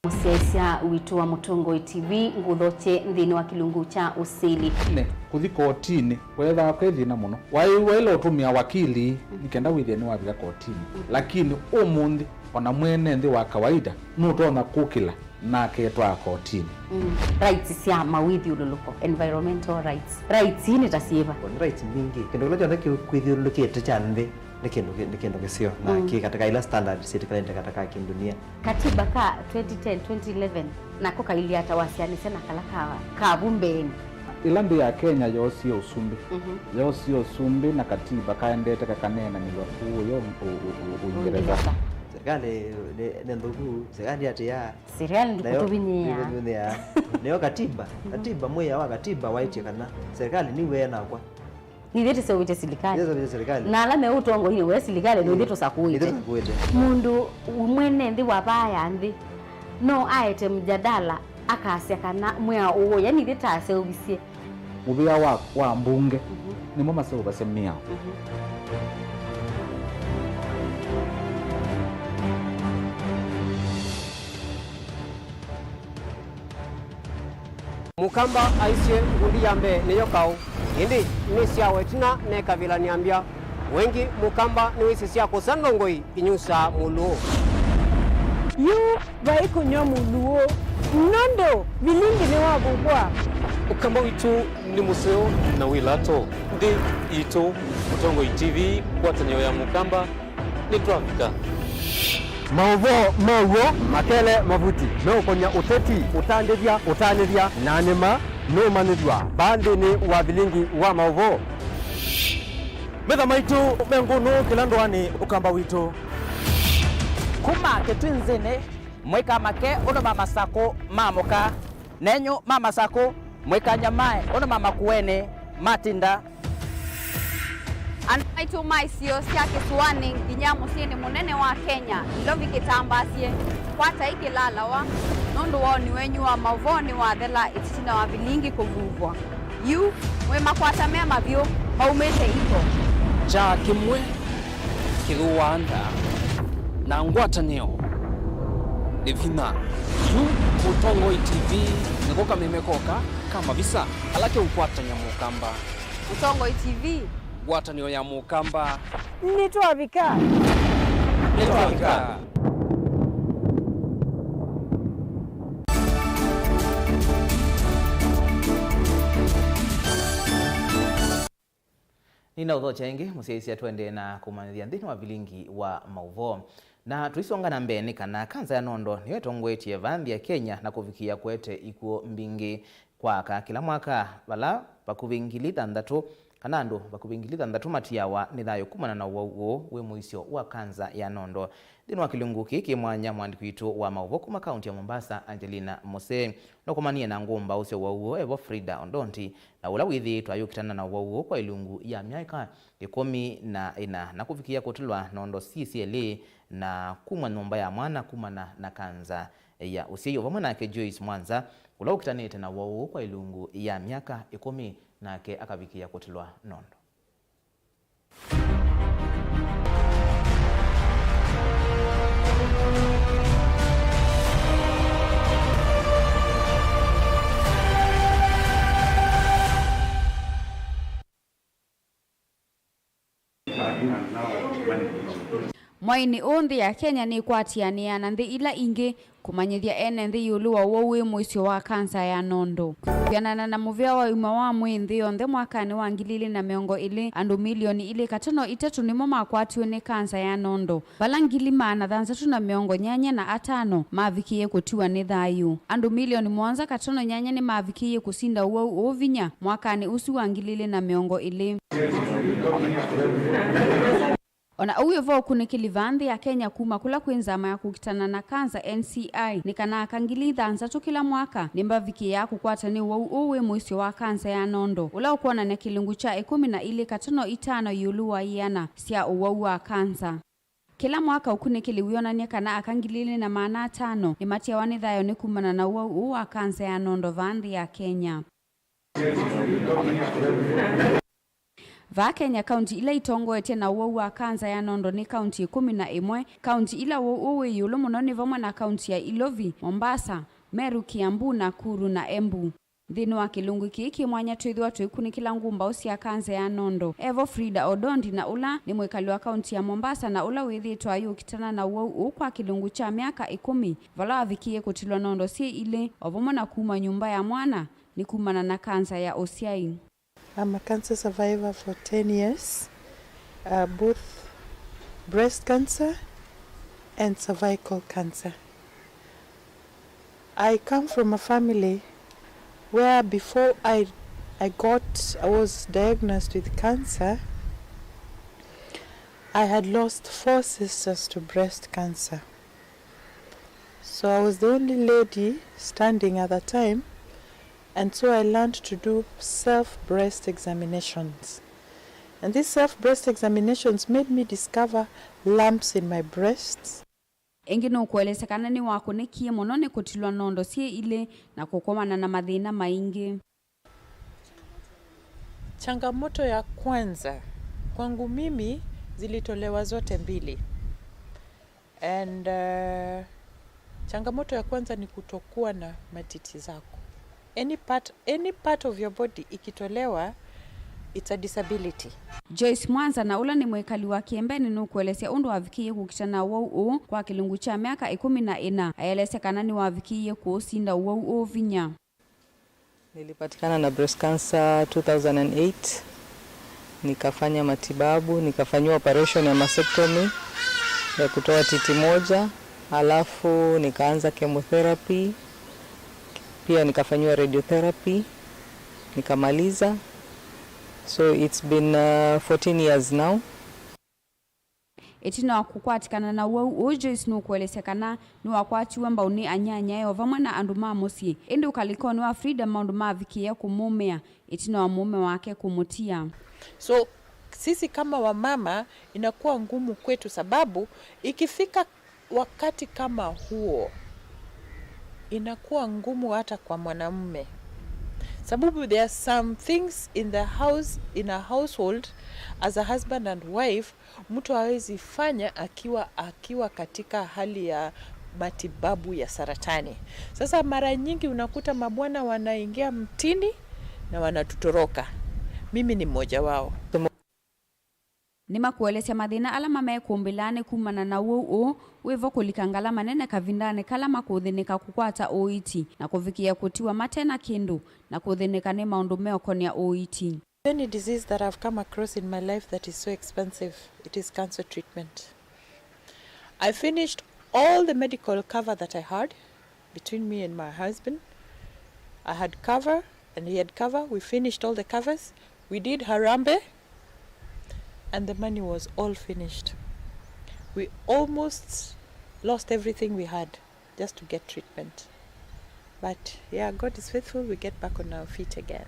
Mũsyaĩĩsya witũ wa Mũtongoi T V, ngũthokye nthĩnĩ wa kĩlungu kya ũsili. Ne, kũthi kotinĩ, weethaa kwĩ thĩna mũno. Waĩ, waĩle ũtũmĩa wakili, mm, nĩ kenda wĩthĩe nĩwavika kotinĩ. Mm. Lakini ũmũnthĩ, ona mwene nthĩ wa kawaida, nũtonya kũkĩla na aketwaa kotinĩ. Mm. Rights sya mawĩthyũlũlũko, environmental rights. Rights ii nĩ ta syĩva? Nĩ rights mbingĩ. Kĩndũ kĩla kyonthe kĩ-, kwĩthyũlũlũkĩte kya nthĩ nĩ kĩndũ kĩ-, nĩ kĩndũ kĩseo, na, mm, kĩ katika ila standards sitikalĩte katika kindunia. Katiba ka twenty ten, twenty eleven nako kailye ata wasyaanĩsya na kala ka, ka vu mbeenĩ? Ĩla nthĩ ya Kenya yoosie ũsumbĩ, mhm, yoosie ũsumbĩ na katiba kaendete kakaneenanĩw'a kũũ ũyo ũ-, ũ-, ũ-, Ũingereza. Ũingereza. Serikali nĩ, nĩ nthũku, serikali atĩa? Serikali nayo ndĩkũtũvinyĩĩa. Ndĩkũtũvinyĩĩa. Nĩyo katiba, mhm, katiba, mwĩao wa katiba waĩtye kana serikali nĩw'o ĩnakwa. Nithyĩ tũseũvĩtye silikalĩ. Nithyĩ tũseũvĩtye silikalĩ. Na ala me ũtongoinĩ we silikalĩ, nithyĩ, ĩĩ, tũsakũĩte. Nithyĩ tũsakũĩte. Mũndũ mwene nthĩ wa vaa ya nthĩ, No aete mjadala, akasya kana mwĩao ũũ, yani ithyĩ taseũvisye. Mũvĩa wa, wa mbunge, mhm, nĩmo maseũvasya mĩao. Mhm. Mũkamba aisye ngundi ya mbee nĩyo kaũ, ĩndĩ nĩ syawa ĩtina mekavĩlanĩa mbya. Wengĩ Mũkamba nĩwĩsĩ sya kũsa ndongoi inyusaa mũlũũ. Yu vai kũnyw'a mũlũũ, nũndũ vilingi nĩwavukwa. Ũkamba witũ nĩ mũseo na wĩ lato. Nthĩ itũ, Mũtongoi T V, ngwatanĩo ya Mũkamba, nĩtwavika. Maũvoo ma w'o makele mavuti meũkony'a ũteti, ũtandĩthya, ũtanĩthya, na nĩma nũũmanyĩthw'a vaa nthĩnĩ wa vilingi wa maũvoo. Metha maitũ me ngũnũ kĩla ndũanĩ Ũkamba witũ. Kuma Kĩtwinzĩnĩ, mũikamake ũndũ ma Masakũ maamũka, nenyu ma Masakũ, mũikanyamae ũndũ ma Makueni matinda. Andũ maitũ ma isio sya kĩsũanĩ nginya mũsyĩnĩ mũnene wa Kenya, Nairobi kĩtambaasye, kwatai kĩlalawa, nũndũ woni wenyu wa maũvoo nĩwathela ĩtina wa vilingi kũvuvwa. Yu, mwĩ makwata me mavyũ, maumĩte iko. Kyaa kĩmwe kĩthũaa nda, na ngwatanĩo nĩ vinya. Yu Mũtongoi T V nĩko kameme koka ka mavisa ala keũkwatany'a Mũkamba. Mũtongoi T V. Ngwatanĩo ya Mũkamba. Nĩtwavika. Nĩtwavika. Nĩnaũthokya ĩngĩ, mũsyaĩĩsya, tũendee na kũmanyĩthya nthĩnĩ wa vilingi wa maũvoo. Na tũisonga na mbee, nĩ kana kanza ya nondo nĩyo ĩtongoetye vaa nthĩ ya Kenya na kũvikĩĩa kũete ikw'ũ mbingĩ kwa aka kĩla mwaka, vala vakuvĩ ngili thanthatũ, kana andũ vakuvĩ ngili thanthatũ matiawa nĩ thayũ kumana na ũwau ũũ wĩ mũisyo wa kanza ya nondo. Nthĩnĩ wa kĩlungu kĩĩ kĩ mwanya, mwandĩki witũ wa maũvoo kuma kaunti ya Mombasa, Angelina Mose, nũkomanie na ngũmbaũ sya ũwau ũũ, evo Frida Ondonti, na ũla wĩthĩĩtwe ayũkitana na ũwau ũũ kwa ilungu ya myaka ĩkũmi na ĩna, na kũvikĩĩa kũtilwa nondo syĩ syelĩ na kumw'a nyũmba ya mwana kumana na kanza ya ũsyai. O vamwe nake Joyce Mwanza, ũla ũkitanĩte na ũwau ũũ kwa ilungu ya myaka ĩkũmi, nake akavikĩĩa kũtilwa nondo. Mwainĩ ũũ, nthĩ ya Kenya nĩkwatĩanĩaa na nthĩ ila ingĩ kũmanyĩthya ene nthĩ ĩũlũ wa ũwau wĩ mũisyo wa kanza ya nondo. Kwĩanana na mũvĩa wa ũima wa mwĩĩ nthĩ yonthe mwakanĩ wa ngili ilĩ na mĩongo ĩlĩ, andũ milioni ilĩ katono itatũ nĩmo makwatiwe nĩ kanza ya nondo, vala ngili maana thanthatũ na mĩongo nyanya na atano mavikĩie kũtiwa nĩ thayũ. Andũ milioni mũonza katono nyanya nĩmavikĩie kũsinda ũwau ũũ vinya mwakanĩ ũsu wa ngili ilĩ na mĩongo ĩlĩ. O na ũu wĩ vo, ũkunĩkĩli vaa nthĩ ya Kenya kuma kũla kwĩ nzama ya kũkitana na kanza, N C I, nĩ kana aka ngili thanthatũ kĩla mwaka nĩmavikĩaa kũkwatwa nĩ ũwau ũũ wĩ mũisyo wa kanza ya nondo, ũla ũkwonany'a kĩlungu kya ĩkũmi na ilĩ katono itano ĩũlũ wa ĩana sya ũwau wa kanza. Kĩla mwaka ũkunĩkĩli wĩonany'a kana aka ngili ilĩ na maana atano nĩmatiawa nĩ thayũ nĩ kumana na ũwau ũũ wa kanza ya nondo vaa nthĩ ya Kenya. Vaa Kenya, kaunti ila itongoetye na ũwau wa kanza ya nondo nĩ kaunti ĩkũmi na ĩmwe. Kaunti ila ũwau ũũ wĩ ĩũlũ mũno nĩ vamwe na kaunti ya Ilovi, Mombasa, Meru, Kiambu, Nakuru na Embu. Nthĩnĩ wa kĩlungu kĩĩ kĩ mwanya twĩthĩwa tũikunĩkĩla ngũmbaũ sya kanza ya nondo, evo Frida Odondi, na ũla nĩ mwĩkali wa kaunti ya Mombasa na ũla wĩthĩĩtwe ayũkitana na ũwau ũũ kwa kĩlungu kya myaka ĩkũmi, vala wavikĩie kũtilwa nondo syĩ ilĩ, o vamwe na kumw'a nyũmba ya mwana nĩ kumana na kanza ya ũsyai. I'm a cancer survivor for ten years, uh, both breast cancer and cervical cancer. I come from a family where before I, I got, I was diagnosed with cancer, I had lost four sisters to breast cancer. So I was the only lady standing at the time, and so I learned to do self breast examinations. And these self breast examinations made me discover lumps in my breasts. Ĩngĩ nũkũelesya kana nĩwakũnĩkie mũno nĩ kũtilwa nondo syĩ ilĩ na kũkomana na mathĩna maingĩ. Changamoto ya kwanza kwangu mimi zilitolewa zote mbili. And uh, changamoto ya kwanza ni kutokuwa na matiti zako. Any part, any part of your body ikitolewa, it's a disability. Joyce Mwanza, na ũla nĩ mwĩkali wa Kĩembeni, nũkũelesya ũndũ avikĩie kũkita na ũwau ũũ kwa kĩlungu kya myaka ĩkũmi na ĩna. Aelesya kana nĩwavikĩie kũũsinda ũwau ũũ vinya. Nilipatikana na breast cancer two thousand and eight. Nikafanya matibabu, nikafanyiwa operation ya mastectomy ya kutoa titi moja, alafu nikaanza chemotherapy, pia nikafanyiwa radiotherapy, nikamaliza. So it's been uh, fourteen years now. Ĩtina wa kũkwatĩkana na ũwau ũũ, Joyce nũkũelesya kana nĩwakwatiwe mbau nĩ anyanyae o vamwe na andũ ma mũsyĩ. Ĩndĩ ũkalĩkonĩ wa Frida, maũndũ mavikĩĩa kũmũmĩa ĩtina wa mũũme wake kũmũtia. So sisi kama wamama inakuwa ngumu kwetu, sababu ikifika wakati kama huo inakuwa ngumu hata kwa mwanamume, sababu there are some things in the house, in a household, as a husband and wife, mtu hawezi fanya akiwa, akiwa katika hali ya matibabu ya saratani. Sasa mara nyingi unakuta mabwana wanaingia mtini na wanatutoroka. Mimi ni mmoja wao. Nĩmakũelesya mathĩna ala mamekũmbĩlaa nĩ kumana na ũwau ũũ wĩ vo, kũlika ngalama nene kavindanĩ kala makũthĩnĩka kũkwata ũiiti na kũvikĩĩa kũtiwa mate na kĩndũ na kũthĩnĩka nĩ maũndũ meũkonĩa ũiiti. The only disease that I've come across in my life that is so expensive, it is cancer treatment. I finished all the medical cover that I had between me and my husband. I had cover and he had cover. We finished all the covers. We did Harambee and the money was all finished. We almost lost everything we had just to get treatment. But yeah, God is faithful, we get back on our feet again.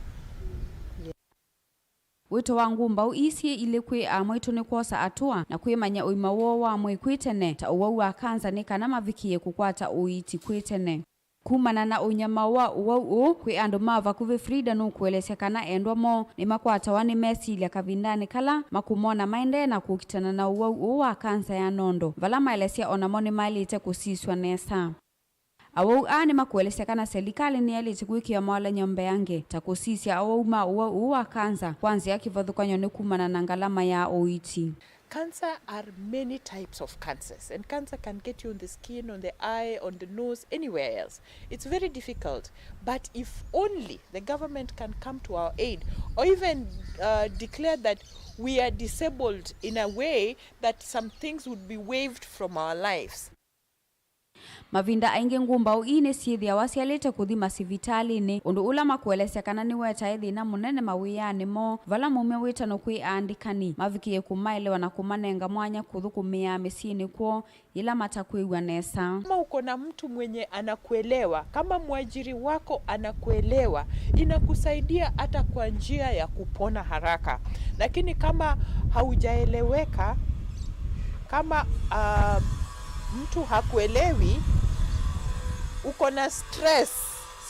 Wĩto wa ngũmbaũ ii syĩ ilĩ kwĩ amwaitũ nĩ kwosa atũa na kwĩmanya ũima woo wa mwĩĩ kwĩ tene, ta ũwau wa kanza, nĩ kana mavikĩe kũkwata ũiiti kwĩ tene. Kumana na ũnyamao wa ũwau ũũ, kwĩ andũ ma vakuvĩ Frida nũkũelesya kana endwa moo nĩmakwatawa nĩ mesilya kavindanĩ kala makũmona maendee na kũkitana na ũwau ũũ wa kanza ya nondo, vala maelesya o namo nĩmaĩlĩte kũsisw'a nesa. Awau aa nĩmakũelesya kana selikalĩ nĩyaĩlĩte kwĩkĩa mawalany'o mbeange, ta kũsisya awau ma ũwau ũũ wa kanza kwa nzĩa kĩvathũkany'o nĩ kumana na ngalama ya ũiiti. Cancer are many types of cancers, and cancer can get you on the skin, on the eye, on the nose, anywhere else. It's very difficult, but if only the government can come to our aid, or even uh, declare that we are disabled in a way that some things would be waived from our lives. Mavinda aingĩ ngũmbaũ ii nĩsyĩthĩawa syaĩlĩte kũthi masivitalĩnĩ, ũndũ ũla makũelesya kana nĩwetae thĩna mũnene mawĩanĩ moo, vala maumya wĩtano kwĩ aandĩkani mavikĩe kũmaelewa na kũmanenga mwanya kũthũkũmĩaa mĩsyĩnĩ kwoo yĩla matakwĩw'a nesa. Kama uko na mtu mwenye anakuelewa, kama mwajiri wako anakuelewa, inakusaidia hata kwa njia ya kupona haraka. Lakini kama haujaeleweka, kama uh, mtu hakuelewi, uko na stress.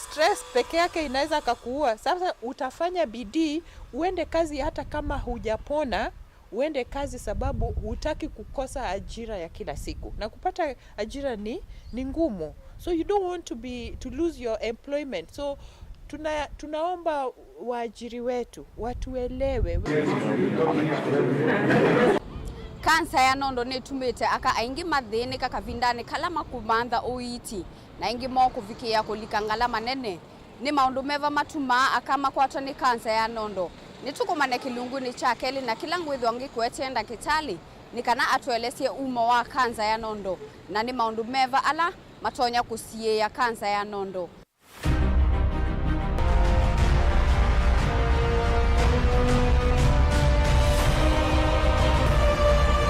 Stress peke yake inaweza kakuua. Sasa utafanya bidii uende kazi hata kama hujapona, uende kazi sababu hutaki kukosa ajira ya kila siku. Na kupata ajira ni, ni ngumu. So you don't want to be, to lose your employment. So tuna, tunaomba waajiri wetu watuelewe. Kansa ya nondo nĩtumĩte aka aingĩ mathĩnĩka kavindanĩ kala makũmantha ũiiti, na aingĩ moo kũvikĩĩa kũlika ngalama nene. Nĩ maũndũ meva matumaa aka makwatwa nĩ kansa ya nondo? Nĩtũkomane kĩlungunĩ kya kelĩ na kĩla ngwĩthĩwa ngĩkũetee ndakĩtalĩ nĩ kana atũelesye umo wa kansa ya nondo na nĩ maũndũ meva ala matonya kũsiĩĩa kansa ya nondo.